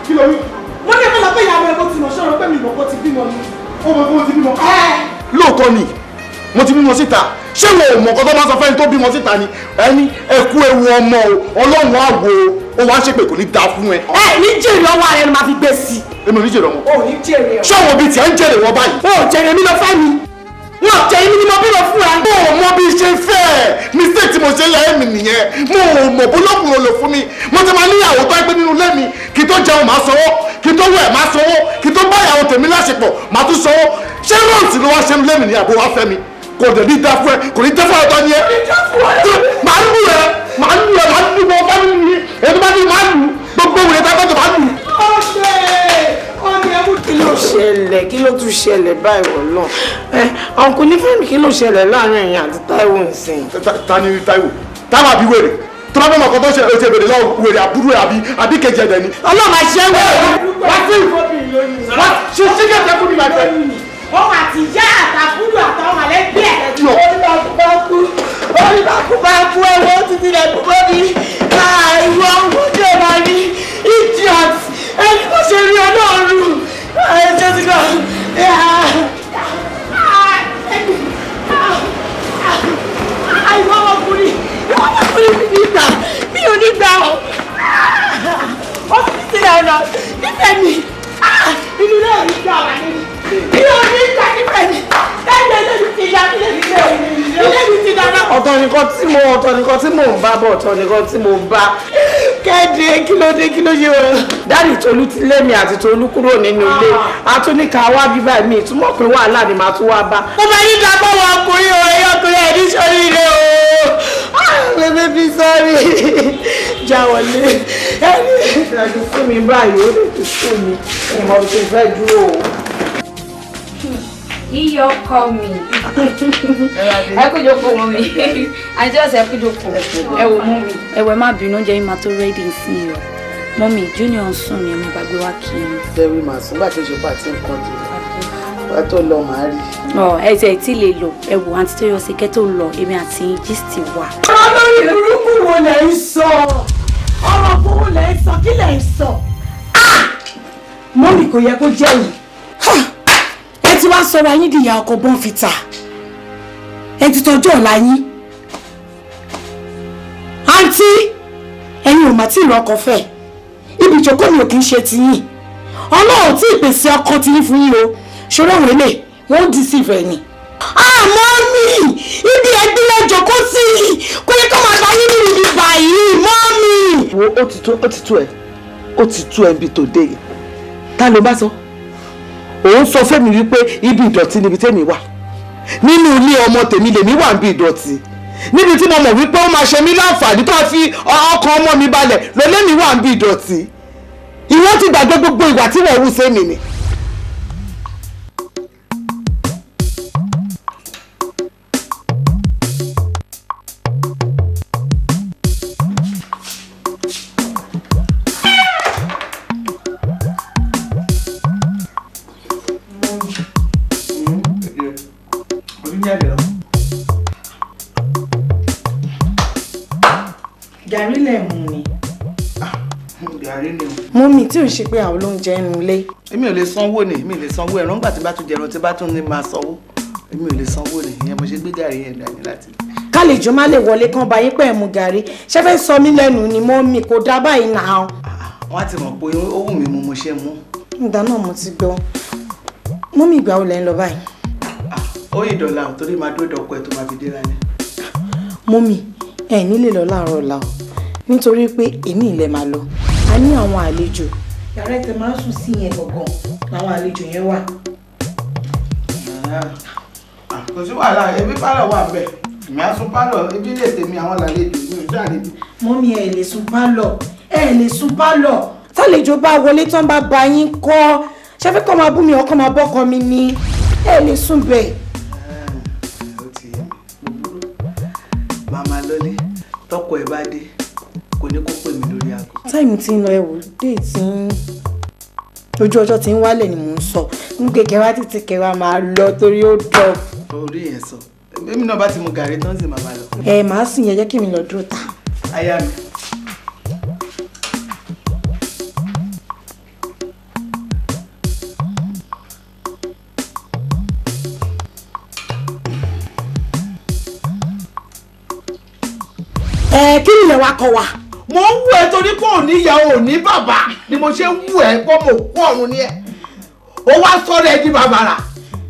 Kí ló wí? Mo ní fẹ́ lọ bá ìyá ọmọ ẹ bó ti mọ̀ ṣọ́rọ̀ pé mi mọ̀ kó ti bímọ ni. Ó mọ̀ kó ti bímọ. Lóòótọ́ ni mo ti bímọ síta ṣé wo ò mọ̀ nǹkan tó máa sọ fẹ́ni tó bímọ síta ni ẹni ẹ kú ewu ọmọ o Ọlọ́run á wo o wá ń ṣépè kò ní dáa fún ẹ. Ẹ ní jèrè ọwọ́ ara ẹni máa fi gbé sí. Èmi ò ní jèrè ọmọ. O ò ní jèrè ọ. Ṣé àwọn òbí tiẹ̀ ń jèrè wọn báyìí? O ò jèrè mi lọ fẹ́ mi. Wọn ò jèrè mi ni mo bímọ fún ẹ. Mo ò mọ bí ṣe fẹ́ ẹ̀ mistake tí mo ṣe láyé mi nìyẹn mo ò mọ̀ bólókùn lò fún mi mo ti máa níyàwó tó ẹgbẹ́ nínú ilé mi kí tó jẹun máa sanwó kí tó wẹ̀ máa sanwó kí tó bá ìyàwó tèmi láṣepọ̀ máa tún sanwó ṣé rọ́ọ̀tì ló wá ṣe ń lé mi ní àbó wá fẹ́ mi kò dẹ̀ ní dá fún ẹ kò ní dá fún ọ̀tọ̀ ni ẹ màá lù ẹ màá lù ẹ màá lù mọ fámìlì mi èyí tó bá ní màá lù gbogbo wèrè tá a gbọ́dọ̀ màá lù. Kí ló ṣẹlẹ̀ kí ló tún ṣẹlẹ̀ báyìí wọ̀ náà ẹ ọ̀nkú nífẹ̀ẹ́ mi kí ló ṣẹlẹ̀ láàrin ẹ̀yin àti Táíwò nsìn. Ta ni Táíwò Táíwò àbí wèrè tó bá bọ́ mọ̀ kan tó ṣe ṣe bèrè lọ́wọ́ wèrè àbúrò àbí àbí kejì ẹ̀dẹ̀ ni. Ọlọ́run àṣẹ wẹ̀ wá sí wá ṣe ṣe kẹ̀kẹ́ fún mi máa fẹ́. Òun àti ìyá àtàbúrò àtàwọn mọ̀lẹ́bí ẹ̀. Orí bá kú bá kú orí bá kú bá kú ẹ̀wọ̀n ti tilẹ̀ kú bọ́ mi. Ìwọ ọmọdé máa ní idiot. Ẹni kò ṣe rí ọlọ́run. Ẹ jẹ́ ti gbọ́. Ìwọ ọmọkùnrin, ìwọ ọmọkùnrin mi ní gbà, mi ò ní gbà ọ́. Ó fi sílẹ̀ ọ̀nà nífẹ̀ẹ́ mi. Inú náà ní gbà wà nínú. Mi ò ní gbà nífẹ̀ẹ́ mi. Ẹgbẹ́ ilé mi ti dá, ilé mi ti dá, ilé mi ti dáná. Ọ̀tọ̀ nìkan tí mo ọ̀tọ̀ nìkan tí mò ń bá bọ̀, ọ̀tọ̀ nìkan tí mo bá. Kẹ́hìndé, kí ló dé, kí ló ṣe wọ́n? Dáàdì Tolú ti lé mi àti Tolú kúrò nínú ilé. A tún ní ká wá bíbá mi, ìtumọ̀ pé wàhálà ni màá tún wá bá. Mo máa ní ìdàgbọ́ wọn ọkùnrin o, ẹ̀yọ́ ọkùnrin ẹ̀ ní sórí ilé o. Bébí bí sọ́rí, já wọlé. Ẹni ìdájú fún mi báyìí, ó lè ti sún mi. Ìmọ̀ tó fẹ́ dúró o. Iyọ̀ ọkọ mi. Ẹ kú jókòó mọ́ mi. Àǹtí ọ̀sẹ̀ ẹ kú jókòó. Ẹ wò mọ́ mi. Ẹ wẹ̀ má bínú, oúnjẹ yín máa tó rẹ́dì sí i o. Mọ́mì, Junior ń sùn ni mo gbàgbé wá kí n. Tẹ́wí màá sùn, nígbà tó ṣe pàtí nǹkan jù. Wá tó lọ màá rí. Ọ ẹ tiẹ̀ tí lè lọ, ẹ wò àǹtí tó yọ sí kẹ́ tó lọ, èmi àti gist wà. Olórí burúkú wo lẹ̀ ń sọ? Ọ̀rọ̀ burúkú lẹ̀ ń sọ, kí lẹ̀ ń sọ? Mọ́mì kò yẹ kó jẹ́ yìí. Ẹ ti wá sọ̀rọ̀ ayín di ìyá ọkọ bọ́ǹfìtà. Ẹ ti tọ́jú ọ̀la yín. Àǹtí, ẹ̀yin ò mà tí ì rọ́kọ fẹ́. Ibi ìjókòó mi ò kì í ṣe tiyín. Ọlọ́run tí ìpèsè ọkọ tiyín fún yín o. Ṣòro òun lè wọ́n dì sí ìfẹ́ ni. Àmọ́ mi, ibi ẹgbẹ́ lẹ́jọ́ kó sí i, kò yẹ kó máa bá yín nínú ibi báyìí, mọ́mì. Wo ó ti tó, ó ti tó ẹ, ó ti tó ẹ ibi tó dé yìí. Ta ló bá sọ? Òun sọ fẹ́mi wípé ibi ìdọ̀tí níbi tẹ́mi wà. Nínú ilé ọmọ tèmi lèmi wà níbi ìdọ̀tí. Níbi tí mo mọ̀ wípé ó máa ṣe mí láǹfààní tó fi ọkàn ọmọ mi balẹ̀ lọ́lẹ́mi wà níbi ìdọ̀tí. Ìwọ ti gbàgbé gbogbo ìwà tí wọ́n hù sẹ́mi ni. Gàrí lẹ̀ mú ni. Gàrí ni o. Mọ́mì tí ò ń ṣe pé àwọn olóúnjẹ ń lé. Èmi ò lè sanwó ni, èmi ò lè sanwó ẹ̀rọ ńgbà tí bá tún jẹran tí bá tún ní máa sanwó. Èmi ò lè sanwó ni, ìyẹn mo ṣe gbé gàrí yẹn dání láti. Kálejò má lè wọlé kán bá yín pẹ̀ mú gàrí. Ṣé fẹ́ sọ mí lẹ́nu ni mọ́mì kò dá báyìí nà. Wọ́n á ti mọ̀ pé ó wù mí mu mo ṣe mú. Ìgbà náà mo ti gbọ́. Mọ́mì ìgbà wo lẹ ń lọ báyìí? Ó yìí dọ̀la ò torí máa dúró dọ̀kọ ẹ̀ tó máa fi dé lálẹ́. Mọ́mì, ẹ nílè lọ láàárọ̀ ọ̀la o, nítorí pé èmi ilẹ̀ máa lọ. A ní àwọn àlejò. Yàrá ẹ̀tẹ̀ máa ń sùn sí yẹn gangan làwọn àlejò yẹn wà. Kò sí wàhálà, ebi pálọ̀ wà bẹ́ẹ̀. Èmi á sùn pálọ̀, ebi lè tèmi àwọn làlejò mi ò jáde. Mọ́mì ẹ lè sùn pálọ̀, ẹ lè sùn pálọ̀. Tálejò bá wọlé tán bá ba yín kọ́. Ṣé fẹ́ kọ́ máa bú mi ọkọ́ máa bọ́kọ mi ni? Ẹ lè sùn bẹ́ẹ̀. Màmá lọlé, tọkọ ẹ bá dé, kò ní kó pè mí lórí aago. Táìmù tí ń lọ ẹwò dé tí ń ojú ọjọ́ tí ń wálẹ̀ ni mò ń sọ. Ń kékeré wá títí kẹwàá máa lọ torí ó dọ̀. Orí yẹn sọ. Èmi náà bá ti mu gàrí tán sì màmá lọ. Ẹ màá sìn yẹn jẹ́ kí mi lọ dúró ta. Aya mi. Ẹ kí ni ilẹ̀ wa kọ wa? Mo ń wù ẹ́ torí pé òní ìyá òní bàbá ni mo ṣe ń wù ẹ́ pọ́ mo kú ọ̀run ni ẹ́. Ó wá sọ̀rọ̀ ẹ di bàbàrà.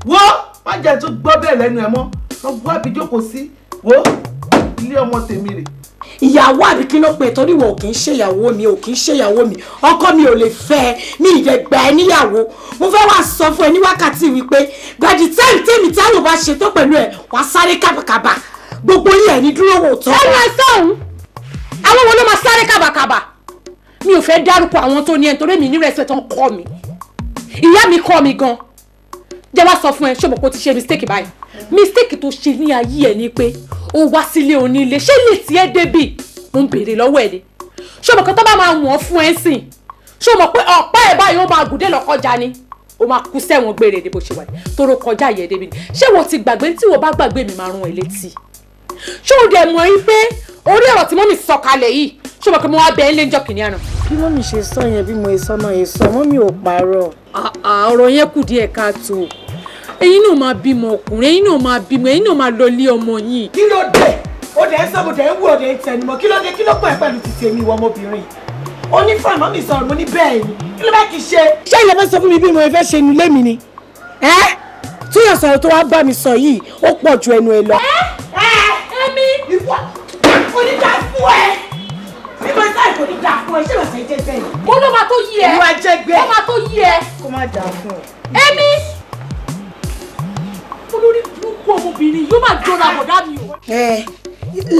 Wo má jẹ́ tún gbọ́ bẹ́ẹ̀ lẹ́nu ẹ mọ́. Lọ bú àbíjókòó sí. Wo ilé ọmọ tèmi rè. Ìyàwó àbí kí ló pè torí wọn ò kì í ṣe ìyàwó mi, ò kì í ṣe ìyàwó mi, ọkọ mi ò lè fẹ́ ẹ, mi ìdẹ gbà ẹ níyàwó. Mo fẹ́ wá sọ fún ẹ ní wákàtí wípé gbàdí tẹ́ǹ tèmi táwọn bá ṣe tó pẹ̀lú ẹ wàá sáré kábàkábà gbogbo yín ẹ ní dúró wò tán. Ẹ máa sọ̀hún, àwọn wo ló máa sáré kábàkábà? Mi ò fẹ́ dárúkọ àwọn tó ní ẹ nítorí mi ní respect ń kọ́ mi, ìyá mi kọ́ mi gan. Jẹ́ wá sọ fún ẹ, ṣé o mọ̀ pé o ti ṣe mistake báyìí? Mistake tó ṣe ní ayé ẹ ni pé o wá sílé onílé, ṣé lè tiẹ́ débì? Mo ń béèrè lọ́wọ́ ẹ ni. Ṣé o mọ̀ pé tó bá máa wọ̀n fún ẹ sìn, ṣé o mọ̀ pé ọ̀pá ẹ̀ báyìí ó máa gùn dé lọ́kọjá ni? O máa kú sẹ́wọ̀n gbére ní bó ṣe wà yìí, tóró kọjá yẹ débi ni. Ṣé wọ́n ti gbàgbé? Tí wọ́n bá gbàgbé mi máa rún ẹ létí. Ṣé o dẹ̀ mọ̀ yín pé orí ọ̀rọ̀ tí mọ́mì sọ kalẹ̀ yìí ṣé o mọ̀ pé mo wá bẹ ẹ́ lé ńjọ́ kìnìún àná. Bí mọ́mì ṣe sọ yẹn, bí mo sọ náà yẹn sọ, mọ́mì ò parọ́. Ọ̀rọ̀ yẹn kù díẹ̀ káàtó. Ẹ̀yin náà máa bímọ ọkùnrin, ẹ̀yin náà máa bímọ, ẹ̀yin náà máa lọ lé ọmọ yín. Kí ló dé? Ó dẹ̀ ń sọ, mo dẹ̀ ń wú, ó dẹ̀ ń tẹnumọ́. Kí ló dé? Kí ló pọ̀ ẹ́ pẹ̀lú títí èmi ìwọ ọmọbìnrin? Ó ní fún àmọ́ mi sọ̀rọ̀, mo ní bẹ́ẹ̀ ni. Kí ló bá kì í ṣe? Ṣé ìyá fẹ́ sọ fún mi bí mo fẹ́ ṣe inú ilé mi ni? Ẹ́ túyọ̀ sọ̀rọ̀ tó wá bá mi sọ yìí, ó pọ̀ ju ẹnu ẹ lọ. Èmi ìwọ kò ní dá fún ẹ. Bí mo sáré kò ní dá fún ẹ, ṣé màá ṣe jẹ́jẹ́ yìí? Mo ló máa tó yí ẹ. Ìwà jẹgbẹ́. Ó máa tó yí ẹ. Kó má dá fún ẹ. Èmi olórí burúkú ọmọbìnrin yóò máa jọra bọ̀dá mi o. Ẹ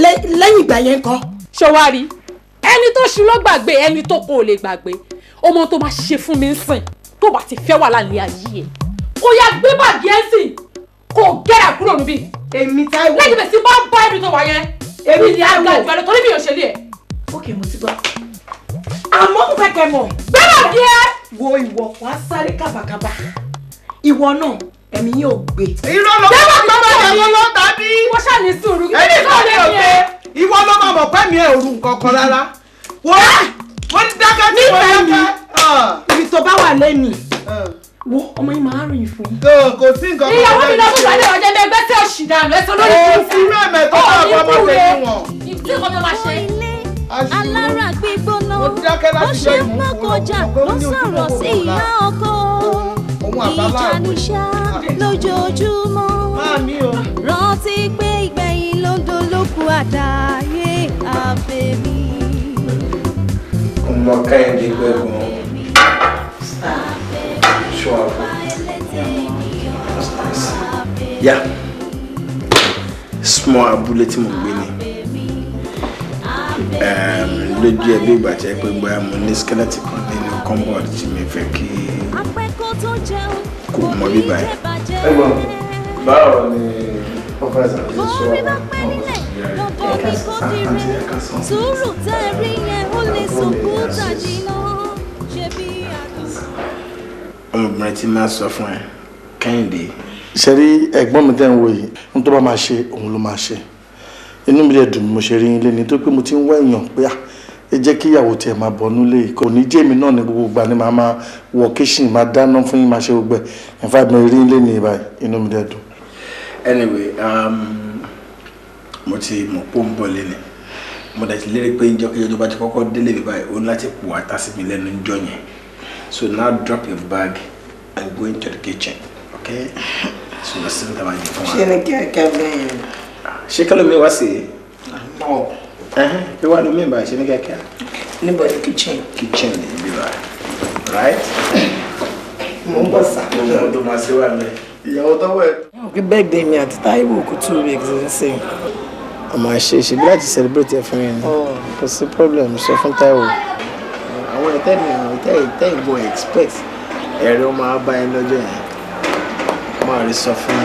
lẹ́yìn ìgbà yẹn kọ́. Ṣé wàá rí ẹni tó ṣu ló gbàgbé, ẹni tó kò lè gbàgbé. Ọmọ tó máa ṣe fún mi ń sìn tó bá ti fẹ́ wà láàrin ayé ẹ̀ kó yá gbé bàgì ẹ̀ sìn kó gẹ́rà kúrò níbí. Èmi Táíwò. Lẹ́yìn bẹ̀ sí bá bá ẹbí tó wà yẹn. Èmi ní Táíwò. àga ìgbàlẹ̀ torí mi ò ṣe lé ẹ̀. Ok, mo ti gbọ́. Àmọ́ mo fẹ́ kẹ́ mọ̀. Gbé bàgì ẹ̀. Wo ìwọ wàá sáré kàbàkàbà. Ìwọ náà ẹ̀mí yóò gbé. Irọ́ ló máa bá ìyàwó ló tàbí. Wọ́n ṣáà ní sùúrù. Ẹni tó ní òkè ìwọ ló máa mọ̀ pé mi ò rù nǹkan kan rárá. Wọ́n ti dákẹ́ tí wọ́n dákẹ́. Ibi tó bá wà lẹ́nìí, wo ọmọ yìí máa rìn fún. Kò sí nǹkan kan. Ìyàwó mi lọ fún ìwádìí ọ̀jẹ̀ mi ẹgbẹ́ tí ò ṣì dànù ẹ̀sọ́ lórí kò sí rẹ̀mẹ̀ tó bá ọmọ tẹ̀lé wọn. Ìtí nǹkan tó máa ṣe. Alára gbígbóná bó ṣe ń pọ́kọjà ló sọ̀rọ̀ sí ìyá ọkọ. Ìjà níṣà lójoojúmọ́. Rántí pé ìgbẹ̀yìn ló ń dolóko àdáyé àfẹ́mí. Ọmọ Kẹ́hìndé gbẹ̀gbọ́n. Show up. That's nice. Yeah. Small abúlé tí mo gbé ni. Lójú ẹbí ìgbà tí ẹ pé bóyá mo ní skeleton kan nínú cupboard tí mi fẹ́ kí kò mọ bíbá ẹ̀. Ẹ̀gbọ́n, báwo ni ọ́fíìsì àti ìṣọ́ Sùúrù tẹ́ rí yẹn ó lè sòkúta jìnnà ṣe bí àdùn. Ọmọbìnrin tí máa sọ fún ẹ, Kẹ́hìndé. Ṣe rí ẹ̀gbọ́n mi tẹ́ ń wo yìí, ohun tó bá máa ṣe òun ló máa ṣe. Inú mi dẹ̀ dùn bí mo ṣe rí yín léni tó pé mo ti ń wá èèyàn pé ẹ jẹ́ kí ìyàwó tiẹ̀ máa bọ̀ nílé. Kò ní jẹ́ èmi náà ní gbogbo ìgbà ni màá máa wọ kíṣìn, máa dáná fún yín, máa ṣe gbogbo ẹ̀. In fact, mo rí yín léni báyìí, inú mi dẹ̀ dùn. Anyway, mo ti mọ̀ pé ó ń bọ̀ léni. Mo dẹ̀ ti lérí pé njọ́ kejì tó bá ti kọ́kọ́ délé mi báyìí, ó ní láti pò ata sí mi lẹ́nu njọ́ yẹn. So now drop your bag and go into the kitchen, okay? So the same time I get fún wa. Ṣé ní kíákíá bẹ́ẹ̀? Ṣé kí ló mi wá sí i? Kí wàá ló mi báyìí, ṣé ní kíákíá? Níbo ni kitchen? Kitchen ni ibi báyìí, right? Mo ń bọ̀ sá. Mo mọ̀ tó máa ṣe wà mẹ́. Ìyàwó tọ́wọ́ ẹ̀. Òkè birthday mi àti Táíwò kò 2 weeks nsìn. Ọmọ àṣẹ ṣe bí láti celebrate ẹ fún yẹn ni. Kò sí problem, sọ fún Táíwò. Àwọn ìtẹ́ mi ìtẹ́ ìtẹ́ ìbọn expect ẹ̀rọ máa bá ẹ lọ́jọ́ yẹn. Máa rí sọ fún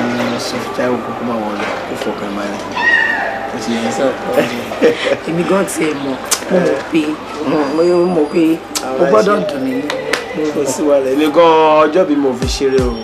Táíwò kókó máa wọlé kó fọkàn balẹ̀. Ó ti yẹn sọ. Èmi gan tiẹ̀ mọ̀, mo mọ̀ pé mo mọ̀ pé o gbọ́dọ̀ dùn mí. Kò sí wàhálà, èmi gan ọjọ́ bí mo fi ṣeré o.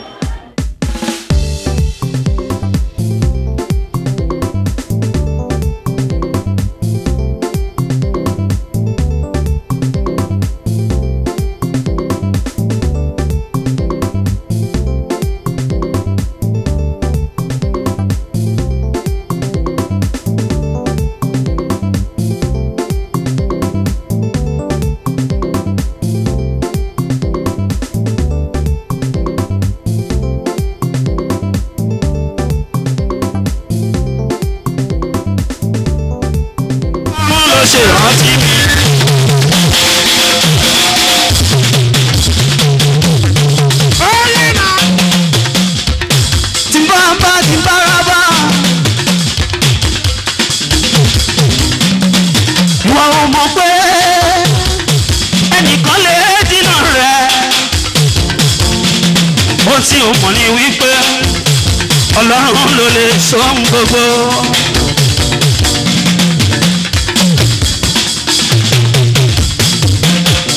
Tí o mọ̀ ní wípé Ọlọ́run ló lè sọ ohun gbogbo.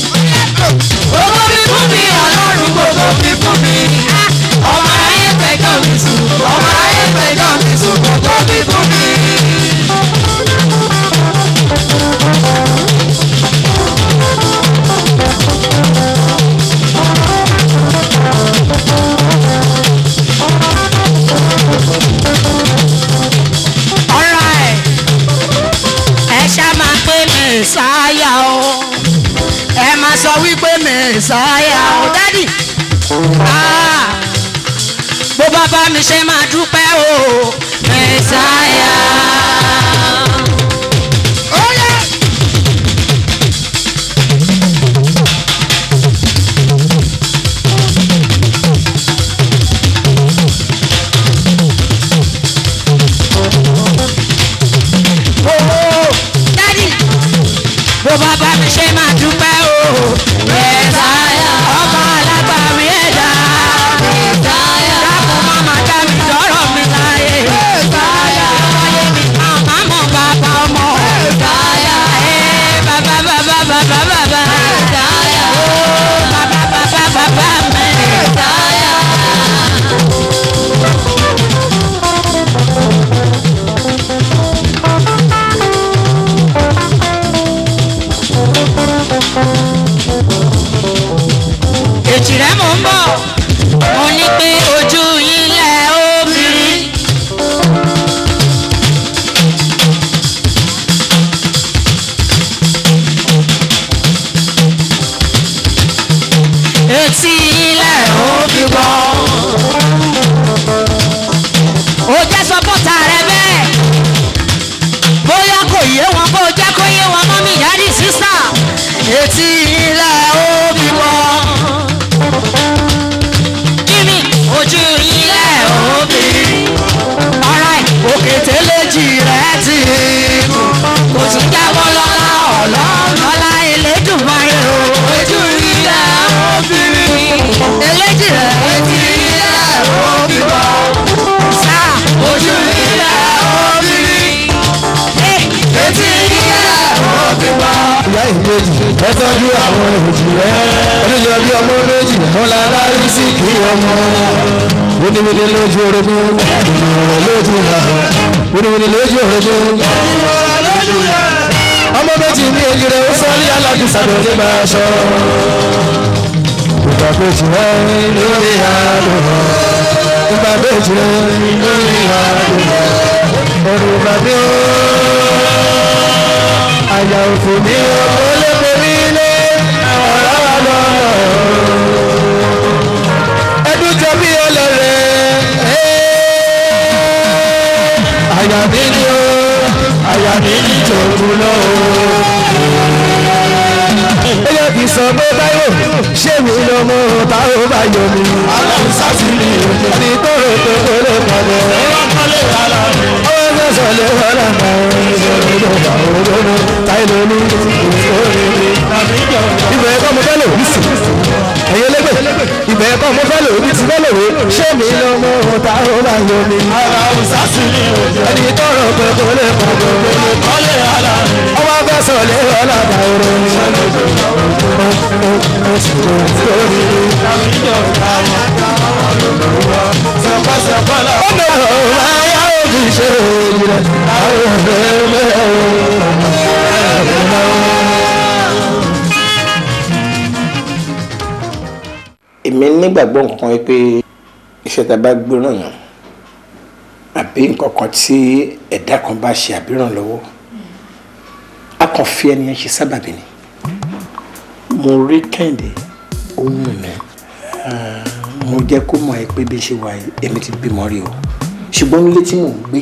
Gbogbo fi fún mi, Ọlọ́run gbogbo fi fún mi. Ọmọ ayé fẹjọ́ mi sùn, ọmọ ayé fẹjọ́ mi sùn, gbogbo fi fún mi. Mẹ̀sáyà o dádì. Bó bá bá mi ṣe máa dúpẹ́ o Mẹ̀sáyà. Bó bá bá mi ṣe máa dúpẹ́ o Mẹ̀sáyà. Ọba alágbàwí ẹ̀dá Mẹ̀sáyà. Dákun má má dá mi dọ́rọ̀ mi láyé Mẹ̀sáyà. Ayé mi màmá mọ̀ bàbá ọmọ Mẹ̀sáyà. Bàbá bàbá bàbá bàbá Mẹ̀sáyà. Bàbá bàbá bàbá Mẹ̀sáyà. Èjì rẹ̀ mò ń bọ̀, mo ní pé ojú yín lẹ̀ ó fi rí. Etí yín lẹ̀ ó fi gbọ́. Ó jẹ́ sọ́pọ́tà rẹ bẹ́ẹ̀. Bóyá kò yé wọn, bó jẹ́ kó yé wọn mọ́mí dáàdì sísà. Etí yín lẹ̀ ó fi gbọ́. Jimmy, ojú yín lẹ̀ ó fi rí. Alright, òkè tẹ́lẹ̀jì rẹ̀ ti kú. Kò tún jábọ́ lọ́la ọ̀lọ́run lọ́la Elédùmarè o. Ojú yín lẹ̀ ó fi rí. Eléjì rẹ̀ etí yín lẹ̀ ó fi gbọ́. Sáà, ojú yín lẹ̀ ó fi rí. Etí yín lẹ̀ ó fi gbọ́. Ìyá ìbejì ẹ tọ́jú àwọn èjì rẹ̀ oníjọ bí ọmọ méjì wọn la rí sí kí ọmọ wíníwíní lójú orogún ìmọ̀ràn lójú rà wíníwíní lójú orogún ìmọ̀ràn lójú rà ọmọ méjì ní èjì rẹ̀ ó sọ ní alágbèsà lórí máa sọ ìgbà méjì rẹ̀ lórí àlùmọ̀ ìgbà méjì rẹ̀ lórí àlùmọ̀ ẹ̀rù bàbí ó àyà òfò mi ó lé borí lé ọ̀rọ̀ wa lọ́nà ẹdún jọ bí ọlọ́rẹ̀ àyà mi ni ó àyà mi ní tòun lọ ó yẹ kí n sọ pé báyọ̀ ṣé mi lọ́mọ táwọn bá yọ mi. Aláwọ̀ sátìrì ní tóró tó kó lè pàdé. Ọwọ́ sọ̀sọ̀ lè wọ́n lọ́nà ibẹ̀ ẹ̀kọ́ mo fẹ́ lò ní sí ẹ̀yẹ lẹ́gbẹ̀ ibẹ̀ ẹ̀kọ́ mo fẹ́ lò ní ti fẹ́ lò wé ṣé mi lọ́mọ táwọn bá yọ mi. Ẹni tọrọ pé kò lè pọ̀ ọwọ́ fẹsọ̀ lé ọlọ́dà oró ọ̀nà ayá òbí ṣe ìrẹ̀ àwọn ọ̀rẹ́ Èmi nígbàgbọ́ nǹkan pé iṣẹ́ tá a bá gbéràn yàn àbí nǹkan kan tí ẹ̀dá kan bá ṣe àbíràn lọ́wọ́ a kàn fi ẹni yẹn ṣe sábàbí ni. Mo rí Kẹ́hìndé ó wù mí, mo jẹ́ kó mọ̀ ẹ́ pé bí ṣe wà yìí èmi ti bímọ rí o, ṣùgbọ́n nílé tí mò ń gbé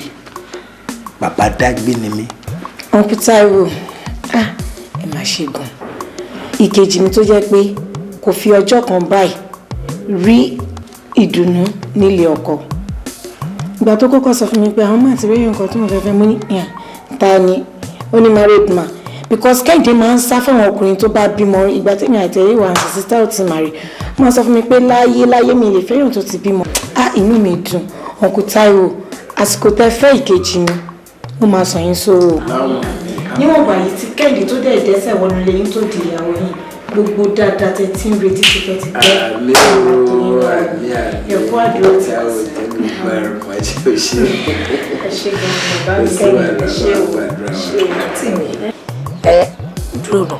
bàbá dágbé ni mí. Uncle Taiwo, ẹ má ṣe gan. Ìkejì mi tó jẹ́ pé kò fi ọjọ́ kan báyìí rí ìdùnnú nílé ọkọ. Ìgbà tó kọ́kọ́ sọ fún mi pé àwọn máa ti rí nǹkan tí mo fẹ́ fẹ́ mú ní ìyàn ta ni ó ní married man, because Kẹ́hìndé máa ń sá fáwọn ọkùnrin tó bá bímọ. Ìgbà tèmi àti ẹ̀rí wà àti sísá ò ti màrí, wọ́n sọ fún mi pé láyé láyé mi lè fẹ́yàn tó ti bímọ. Inú mi dùn Uncle Taiwo, àsìkò tẹ fẹ́ ìkejì mi ó máa sàn yín sóró. Níwọ̀n ìgbà yìí tí Kẹ́hìndé tó dẹ̀ dẹ́sẹ̀ wọnú lẹ́yìn tó di ìyàwó yìí, gbogbo dáadáa tẹ tí ń retí ti fẹ́ ti pẹ́. Àmì o, àmì àmì ẹ̀kọ́ àdúrà ti ẹ ṣe. Ẹ ṣe gan-an bàbá mi Kẹ́hìndé, ẹ ṣe o, ẹ ṣe o tì mí. Ẹ dúró nà,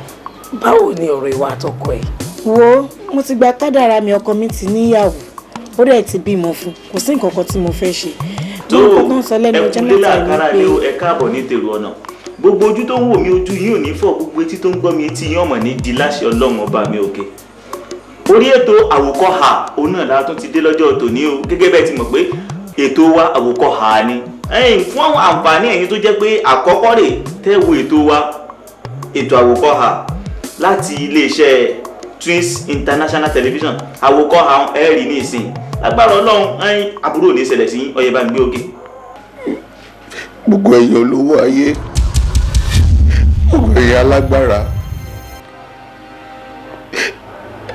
báwo ni ọ̀rọ̀ ìwà àtọkọ ẹ̀? Wo, mo ti gba kádàrá mi, ọkọ mi ti níyàwó, ó dẹ̀ ti bímọ fún, kò sí nǹkan kan tí mo fẹ́ ṣe. Tó ẹ kúlé làkàrà lé o, ẹ káàbọ̀ ní tèrò ọ̀nà. Gbogbo ojú tó ń wò mí ojú yín ò ní fọ́, gbogbo etí tó ń gbọ́ mi etí yín ọmọ ní di láṣẹ Ọlọ́run ọba mi òkè. Orí ètò Àwòkọ́hà òun náà la tún ti dé lọ́jọ́ tòní o. Gẹ́gẹ́ bẹ́ẹ̀ ti mọ̀ pé ètò wa Àwòkọ́hà ni. Fún àwọn àǹfààní ẹ̀yin tó jẹ́ pé àkọ́kọ́ rè tẹ́ wo ètò wa, ètò Àwòkọ́hà láti iléeṣẹ́ Twins International Television, Àwòkọ́hà ẹ̀ rí ní ìsìn. Lágbára Ọlọ́run, àbúrò ò ní ṣẹlẹ̀ sí ọyẹ bá ń gbé òkè. Gbogbo ẹ̀yin olówó ayé, gbogbo ẹ̀yin alágbára,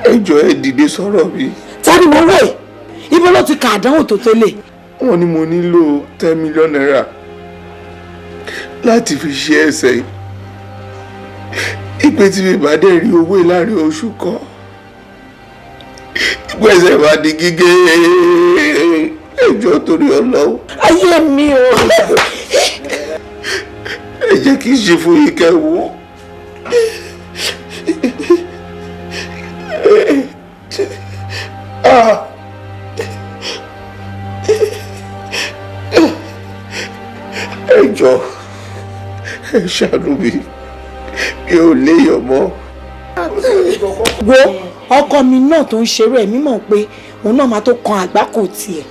ẹ jọ̀ọ́ ẹ dìde sọ̀rọ̀ mi. Ta ni mo wẹ̀? Ibo ló ti kà àdánwò tó tó lè. Wọ́n ní mo nílò 10 million naira láti fi ṣe ẹsẹ̀ yìí. Ìpè tí mi bá dẹ̀ rí owó láàrin oṣù kan, ìpè ẹsẹ̀ bá di gígé. Ẹ jọ̀ọ́ torí Ọlọ́run. Ayé mi o. Ẹ jẹ́ kí n ṣe fún yín kẹ́ wò. Ẹ jọ̀ọ́ ẹ ṣàánú mi, mi ò léèyàn mọ́. Wo ọkọ mi náà tó ń ṣeré ẹ̀ mímọ̀ pé òun náà máa tó kan àgbákò tiẹ̀.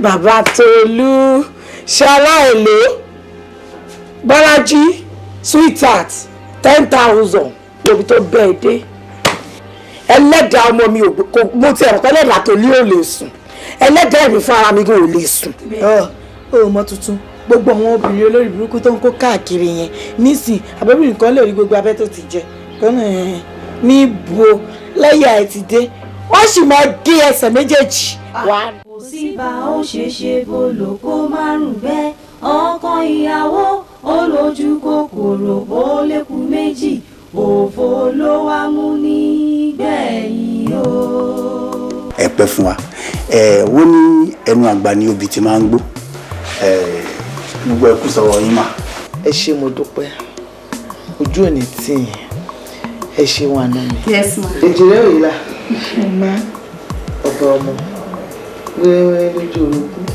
Bàbá Tolú ṣaláìlé Bọ́lájí sweetheart 10,000 lóbi tó bẹ́ẹ̀ dé. Ẹlẹ́dàá ọmọ mi ò kò mo ti ẹ̀rọ pé ẹlẹ́dàá Tolú ò lè sùn, ẹlẹ́dàá ẹ̀mí fún ara mi kò lè sùn. Ó mọ tuntun, gbogbo àwọn obìnrin olórí burúkú tó ń kó káàkiri yẹn nísìn àbẹ́bìnrin kan lè rí gbogbo abẹ́ tó ti jẹ kọ́nà níbo lẹ́yìn àìtí dé wọ́n sì máa gé ẹsẹ̀ méjèèjì wá. Kò sí bá ó ṣe ṣe bolóko márùn bẹ́ẹ̀, ọkọ ìyàwó ó lójú kòkòrò ó lékun méjì, òfò ló wá mú nígbẹ̀yìn o. Ẹ pẹ́ fún wa. Wọ́n ní ẹnu àgbà ni obì ti máa ń gbó. Gbogbo ẹ kú sọ̀rọ̀ yín mà. Ẹ ṣé, mo dúpẹ́, ojú ò ní tì yín, ẹ ṣeun àná mi. Yes ma. Èjìrẹ́ òyìnlá ọba ọmọ wẹ́wẹ́ lójú orogún,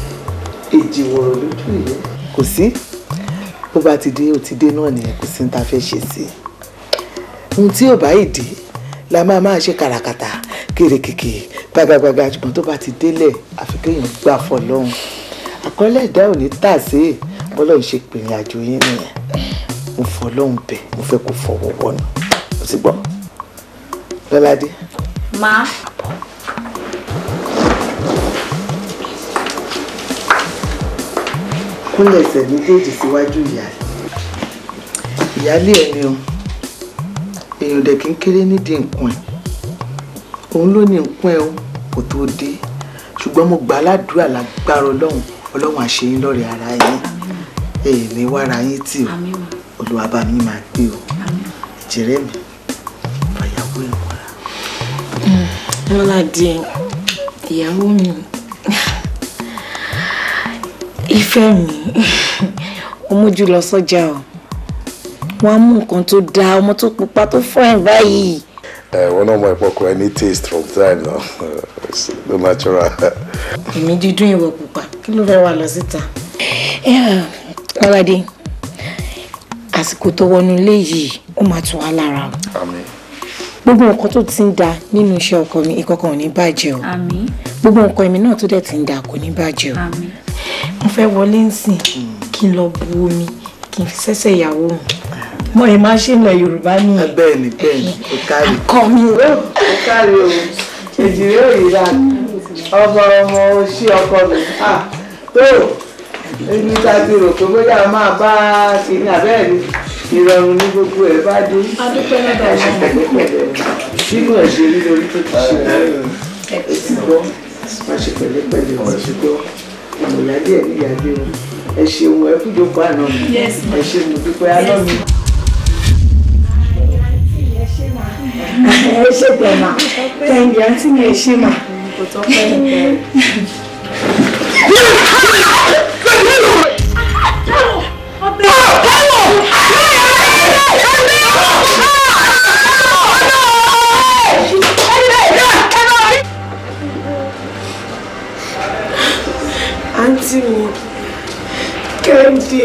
èjì wọ̀rọ̀ lójú ìyẹ́. Kò sí bó bá ti dé, ó ti dé náà nìyẹn, kò sí ní ta fẹ́ ṣe sí i. Ohun tí ò bá yìí dé la máa ṣe kàràkàtà kèrèkèkè gbàgàgbàgà, ṣùgbọ́n tó bá ti délẹ̀ àfi kéèyàn gbà fọlọ́run. Àkọọ́lẹ̀ ẹ̀dá ò ní tà sí bọ́lá ń ṣe pìrìn àjò yín nìyẹn. Mo fọlọ́run bẹ̀, mo fẹ́ kó fọwọ́ wọnú. Mo ti gbọ́. Lọ́ládé. Ma. Kúnlẹ̀ ẹsẹ̀ méjèèjì síwájú ìyá. Ìyáálé ẹ̀ ni o. Èèyàn dẹ̀ kí n kéré nídìí nǹkan ẹ̀. Òun ló ní nǹkan ẹ̀ o, kò tó dé. Ṣùgbọ́n mo gbà á ládùúrà lágbára Ọlọ́run. Ọlọ́run á ṣe yín lọ́rẹ̀ ara yín. Èyí ní wàrà yín tì o. Olúwa bá mi máa gbé o. Ìjẹ́rẹ́ mi, fàyàwó ẹ̀ mọ́ra. Lọ́ládé, ìyàwó mi, ìfẹ́ mi, ó mójú lọ sọ́jà o. Wọ́n á mú nǹkan tó dáa, ọmọ tó pupa tó fine báyìí. Wọn náà mọ ìpọkọ ẹni taste from time now. It's no natural. Èmi dídún ìwọ pupa, kí ló fẹ́ wà lọ síta? Lọ́ládé, àsìkò tó wọnú ilé yìí ó máa tù wá lára o. Àmín. Gbogbo nǹkan tó ti ń da nínú iṣẹ́ ọkọ mi, ìkọ̀kan ò ní bàjẹ́ o. Àmín. Gbogbo nǹkan èmi náà tó dẹ̀ ti ń da kò ní bàjẹ́ o. Àmín. Mo fẹ́ wọlé nsìn kí n lọ bu omi kí n fi sẹ́sẹ̀ ìyàwó mi. Mo ì máa ṣe ilẹ̀ Yorùbá nìyẹn. Bẹ́ẹ̀ni bẹ́ẹ̀ni, o kárí. Akọ mi o. O kárí o. Èjìrẹ́ òyìnbá ọmọ ọmọ oṣù ọkọ mi. Tó èmi ta ti rò pé bóyá a máa bá kinní abẹ́rẹ́ ìrọ̀rùn ní gbogbo ẹ̀ bá dé. Adúpẹ́ lọ́dọ̀ Ẹ ṣe pẹ̀lẹ́pẹ̀lẹ́ nínú ẹ̀ ṣe rí lórí tó ti ṣe ẹ ti gbọ́, má ṣe pẹ̀lẹ́pẹ̀lẹ́ o ti gbọ́. Ọmọ ìyáálé ẹ̀ ní ìyáálé o. Ẹ ṣeun, ẹ kú jókòó àná mi. Ẹ ṣe mo dúpẹ́ àná mi. Ẹ ṣe tẹ̀ mà, tẹ̀yìn àǹtí mi ẹ ṣe mà. Kò tọ́ pẹ́ nìkan. Àǹtí mi, Kẹ́hìndé,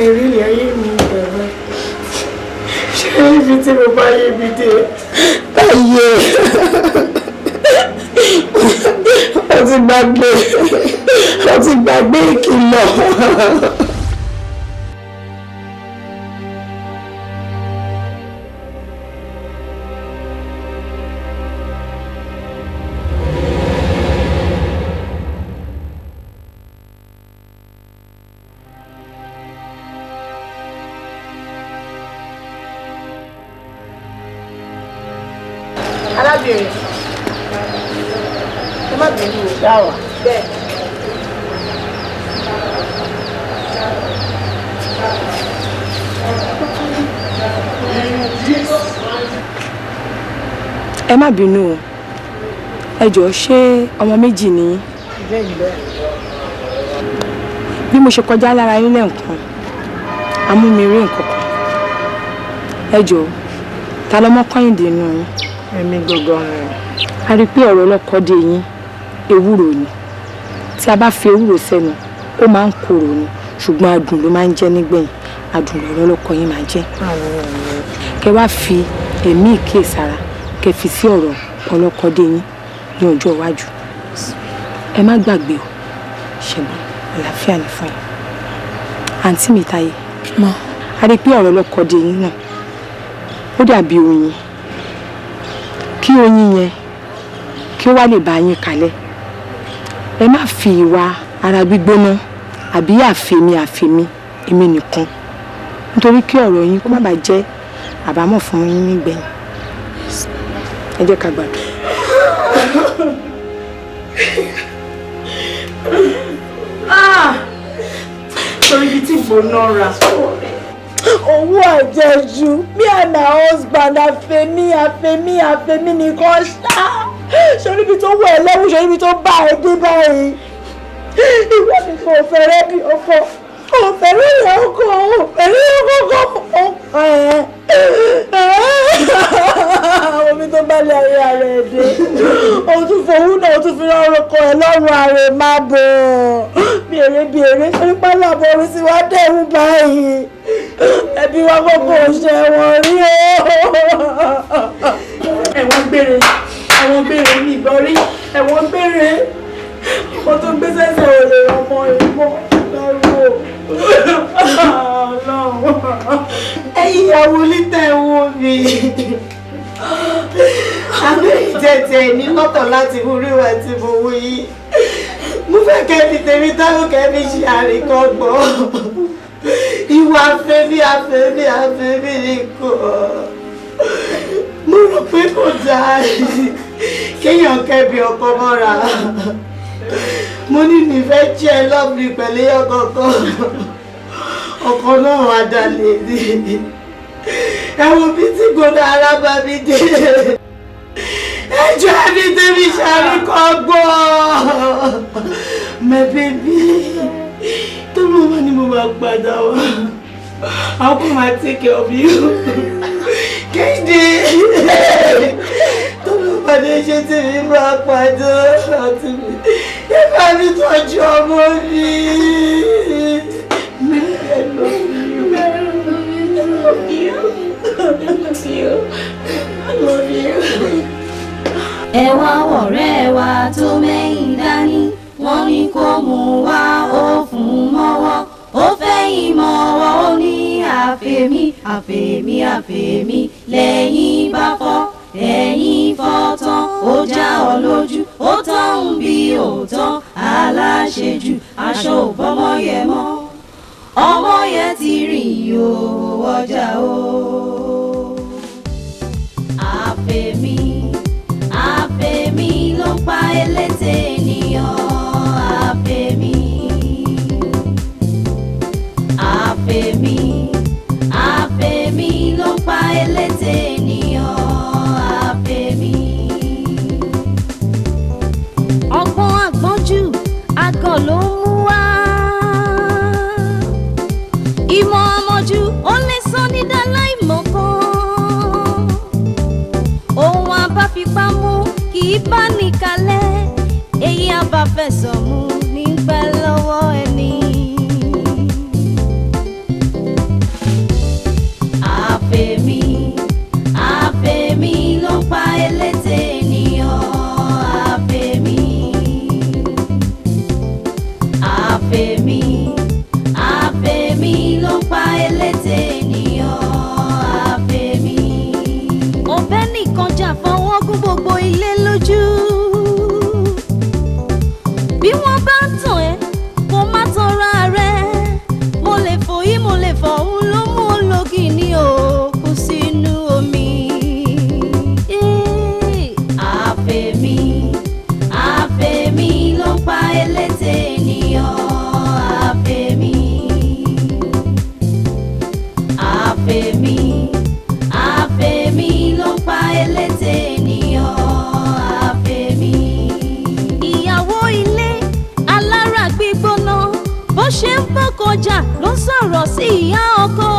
ẹ̀rí ilẹ̀ ayé mi bẹ̀rẹ̀. Ṣé ibi tí mo bá yé mi dé? Táyé, ó ti gbàgbé, ó ti gbàgbé ìkìlọ̀. Arábìnrin, ẹ má bínú o. Dáwà bẹ́ẹ̀. Ẹ má bínú o, ẹ jọ̀ọ́, ṣé ọmọ méjì ni yín? Bẹ́ẹ̀ni, bẹ́ẹ̀. Bí mo ṣe kọjá lára yín lẹ́ǹkan, amúmi rí nǹkan kan. Ẹ jọ̀ọ́, ta lọmọ Kọ́yìndé nù yín? Èmi gangan ni. A rí i pé ọ̀rọ̀ ọlọ́kọ dé yín ewúro ni. Tí a bá fi ewúro sẹ́nu, ó máa ń korò ni, ṣùgbọ́n adùn ló máa ń jẹ́ nígbẹ̀yìn. Adùn lọ̀rọ̀ ọlọ́kọ yín máa jẹ́. Kẹ wá fi ẹ̀mí ìkíyèsára, kẹ fi sí ọ̀rọ̀ ọlọ́kọ dé yín ní ọjọ́ iwájú. Ẹ má gbàgbé o. Ṣẹ̀gbọ́n, àlàáfíà ni fún yín. Àǹtí mi Táyé, a rí i pé ọ̀rọ̀ ọlọ́kọ dé yín náà ó dàbí oyin. Kí oyin yẹn kí ó wá lè bá yín kalẹ̀, ẹ má fi ìwà ara gbígbóná àbí àfèmí àfèmí èmi nìkan, nítorí kí ọ̀rọ̀ yín kó má bàa jẹ́ àbámọ̀ fún yín nígbẹ̀yìn. Ẹ jẹ́ ká gbàdúrà. Torí ibi tí ìgbóná ra owó àjẹjù, me and my husband, àfẹmí àfẹmí àfẹmí nìkan ṣá. Sórí ibi tó wọ ẹ lẹ́wù, sórí ibi tó bá ẹ dé báyìí, ìwọ nìkan ò fẹ́rẹ́ bí ọkọ, ò fẹ́rẹ́ ìyá ọkọ, ò fẹ́rẹ́ ọkọ ọkọ ẹ. Àwọn omi tó bá lé ayé ara ẹ dé, o tún fowó náà, o tún fi rán ọkọ ẹ lọ́rùn ààrẹ máa bọ̀ bí eré bí eré. Sórí pálọ̀ àbọ̀ orí sí wa dẹ̀rù báyìí, ẹbí wa kókó ṣe wọn rí o. Ẹ̀wọ̀n gbére, ẹ̀wọ̀n gbére ní ìbọn rí, ẹ̀wọ̀n gbére. Ọmọ tó gbé sẹ́sẹ̀ ò lè rọmọ ìmọ̀ lọ́rùn o. Ẹ̀yin ìyàwó lítẹ̀ wo mi, àbẹ́ ìjẹ̀jẹ̀ ní lọ́tọ̀ láti wúríwá tí mo wú yìí. Mo fẹ́ kẹ́ fi tèmi táwọn kẹ́ fi ṣe àríkọ́gbọ́n. Ìwà àfẹ́mí àfẹ́mí àfẹ́mí nìkan. Mo rò pé kò dáa kéèyàn kẹ́bi ọkọ mọ́ra. Mo ní nífẹ̀ẹ́ jẹ́ lọ́ọ̀bì pẹ̀lú ọkọ̀ọ̀kan. Ọkọ náà wà dalẹ̀ ní. Ẹ wo bí tí gbọ́dọ̀ ara bá mi dé. Ẹjọ́ ẹni tẹ́mi ṣàríkọ́gbọ́n. My baby, tó mọ̀ wá ni mo máa padà wá. I'll come and take care of you. Kéde, tó mọ̀ padà ṣe tèmi máa padà àti mi. Ẹ bá mi tọ́jú ọmọ mi. I love you. I love you. I love you. I love you. Ẹ wá ọ̀rẹ́ wa tó mẹ́yìn dání, wọ́n ní kó mú wá, ó fún mọ́wọ́, ó fẹ́yìn mọ́wọ́, ó ní àfẹ́mí àfẹ́mí àfẹ́mí. Lẹ́yìn bá fọ́, ẹ̀yìn fọ́ tán, ó já ọ lójú, ó tán ń bí òótọ́. Aláṣejù aṣọ ò bọ́mọ yẹ mọ́, ọmọ yẹn ti rìn o ọjà o. Àfẹ́mí àfẹ́mí ló pa elétè ènìyàn. Àfẹ́mí àfẹ́mí àfẹ́mí ló pa elétè ènìyàn. Àfẹ́mí. Ọgbọ́n àgbọ́njù àgọ̀ ló ń mú wá. Ìmọ̀ àmọ̀jù ó lè sọ ní dáláìmọ̀ kan. Ohun àbáfipá mú kì í bá ní kalẹ̀, èyí àbáfẹ̀sọ̀ mú ní pẹ́ lọ́wọ́ ẹni. Àfẹ́mí àfẹ́mí ló Àfẹ̀mí, àfẹ̀mí ló pa elétè ènìyàn. Àfẹ̀mí. Ọbẹ̀ nìkan jà fọwọ́ gún gbogbo ilé lójú. Bí wọ́n bá ń tàn ẹ́, kó má tanra rẹ̀. Mo lè fòyí, mo lè fọ̀hún ló mú ológì ní òkú sínú omi. Àfẹ̀mí, àfẹ̀mí ló pa elétè ènìyàn. Àfẹ̀mí, àfẹ̀mí, àfẹ̀mí ló pa elétè ènìyàn. Àfẹ̀mí. Ìyàwó ilé alára gbígbóná, bó ṣe ń bọ́kọjà ló ń sọ̀rọ̀ sí ìyá ọkọ.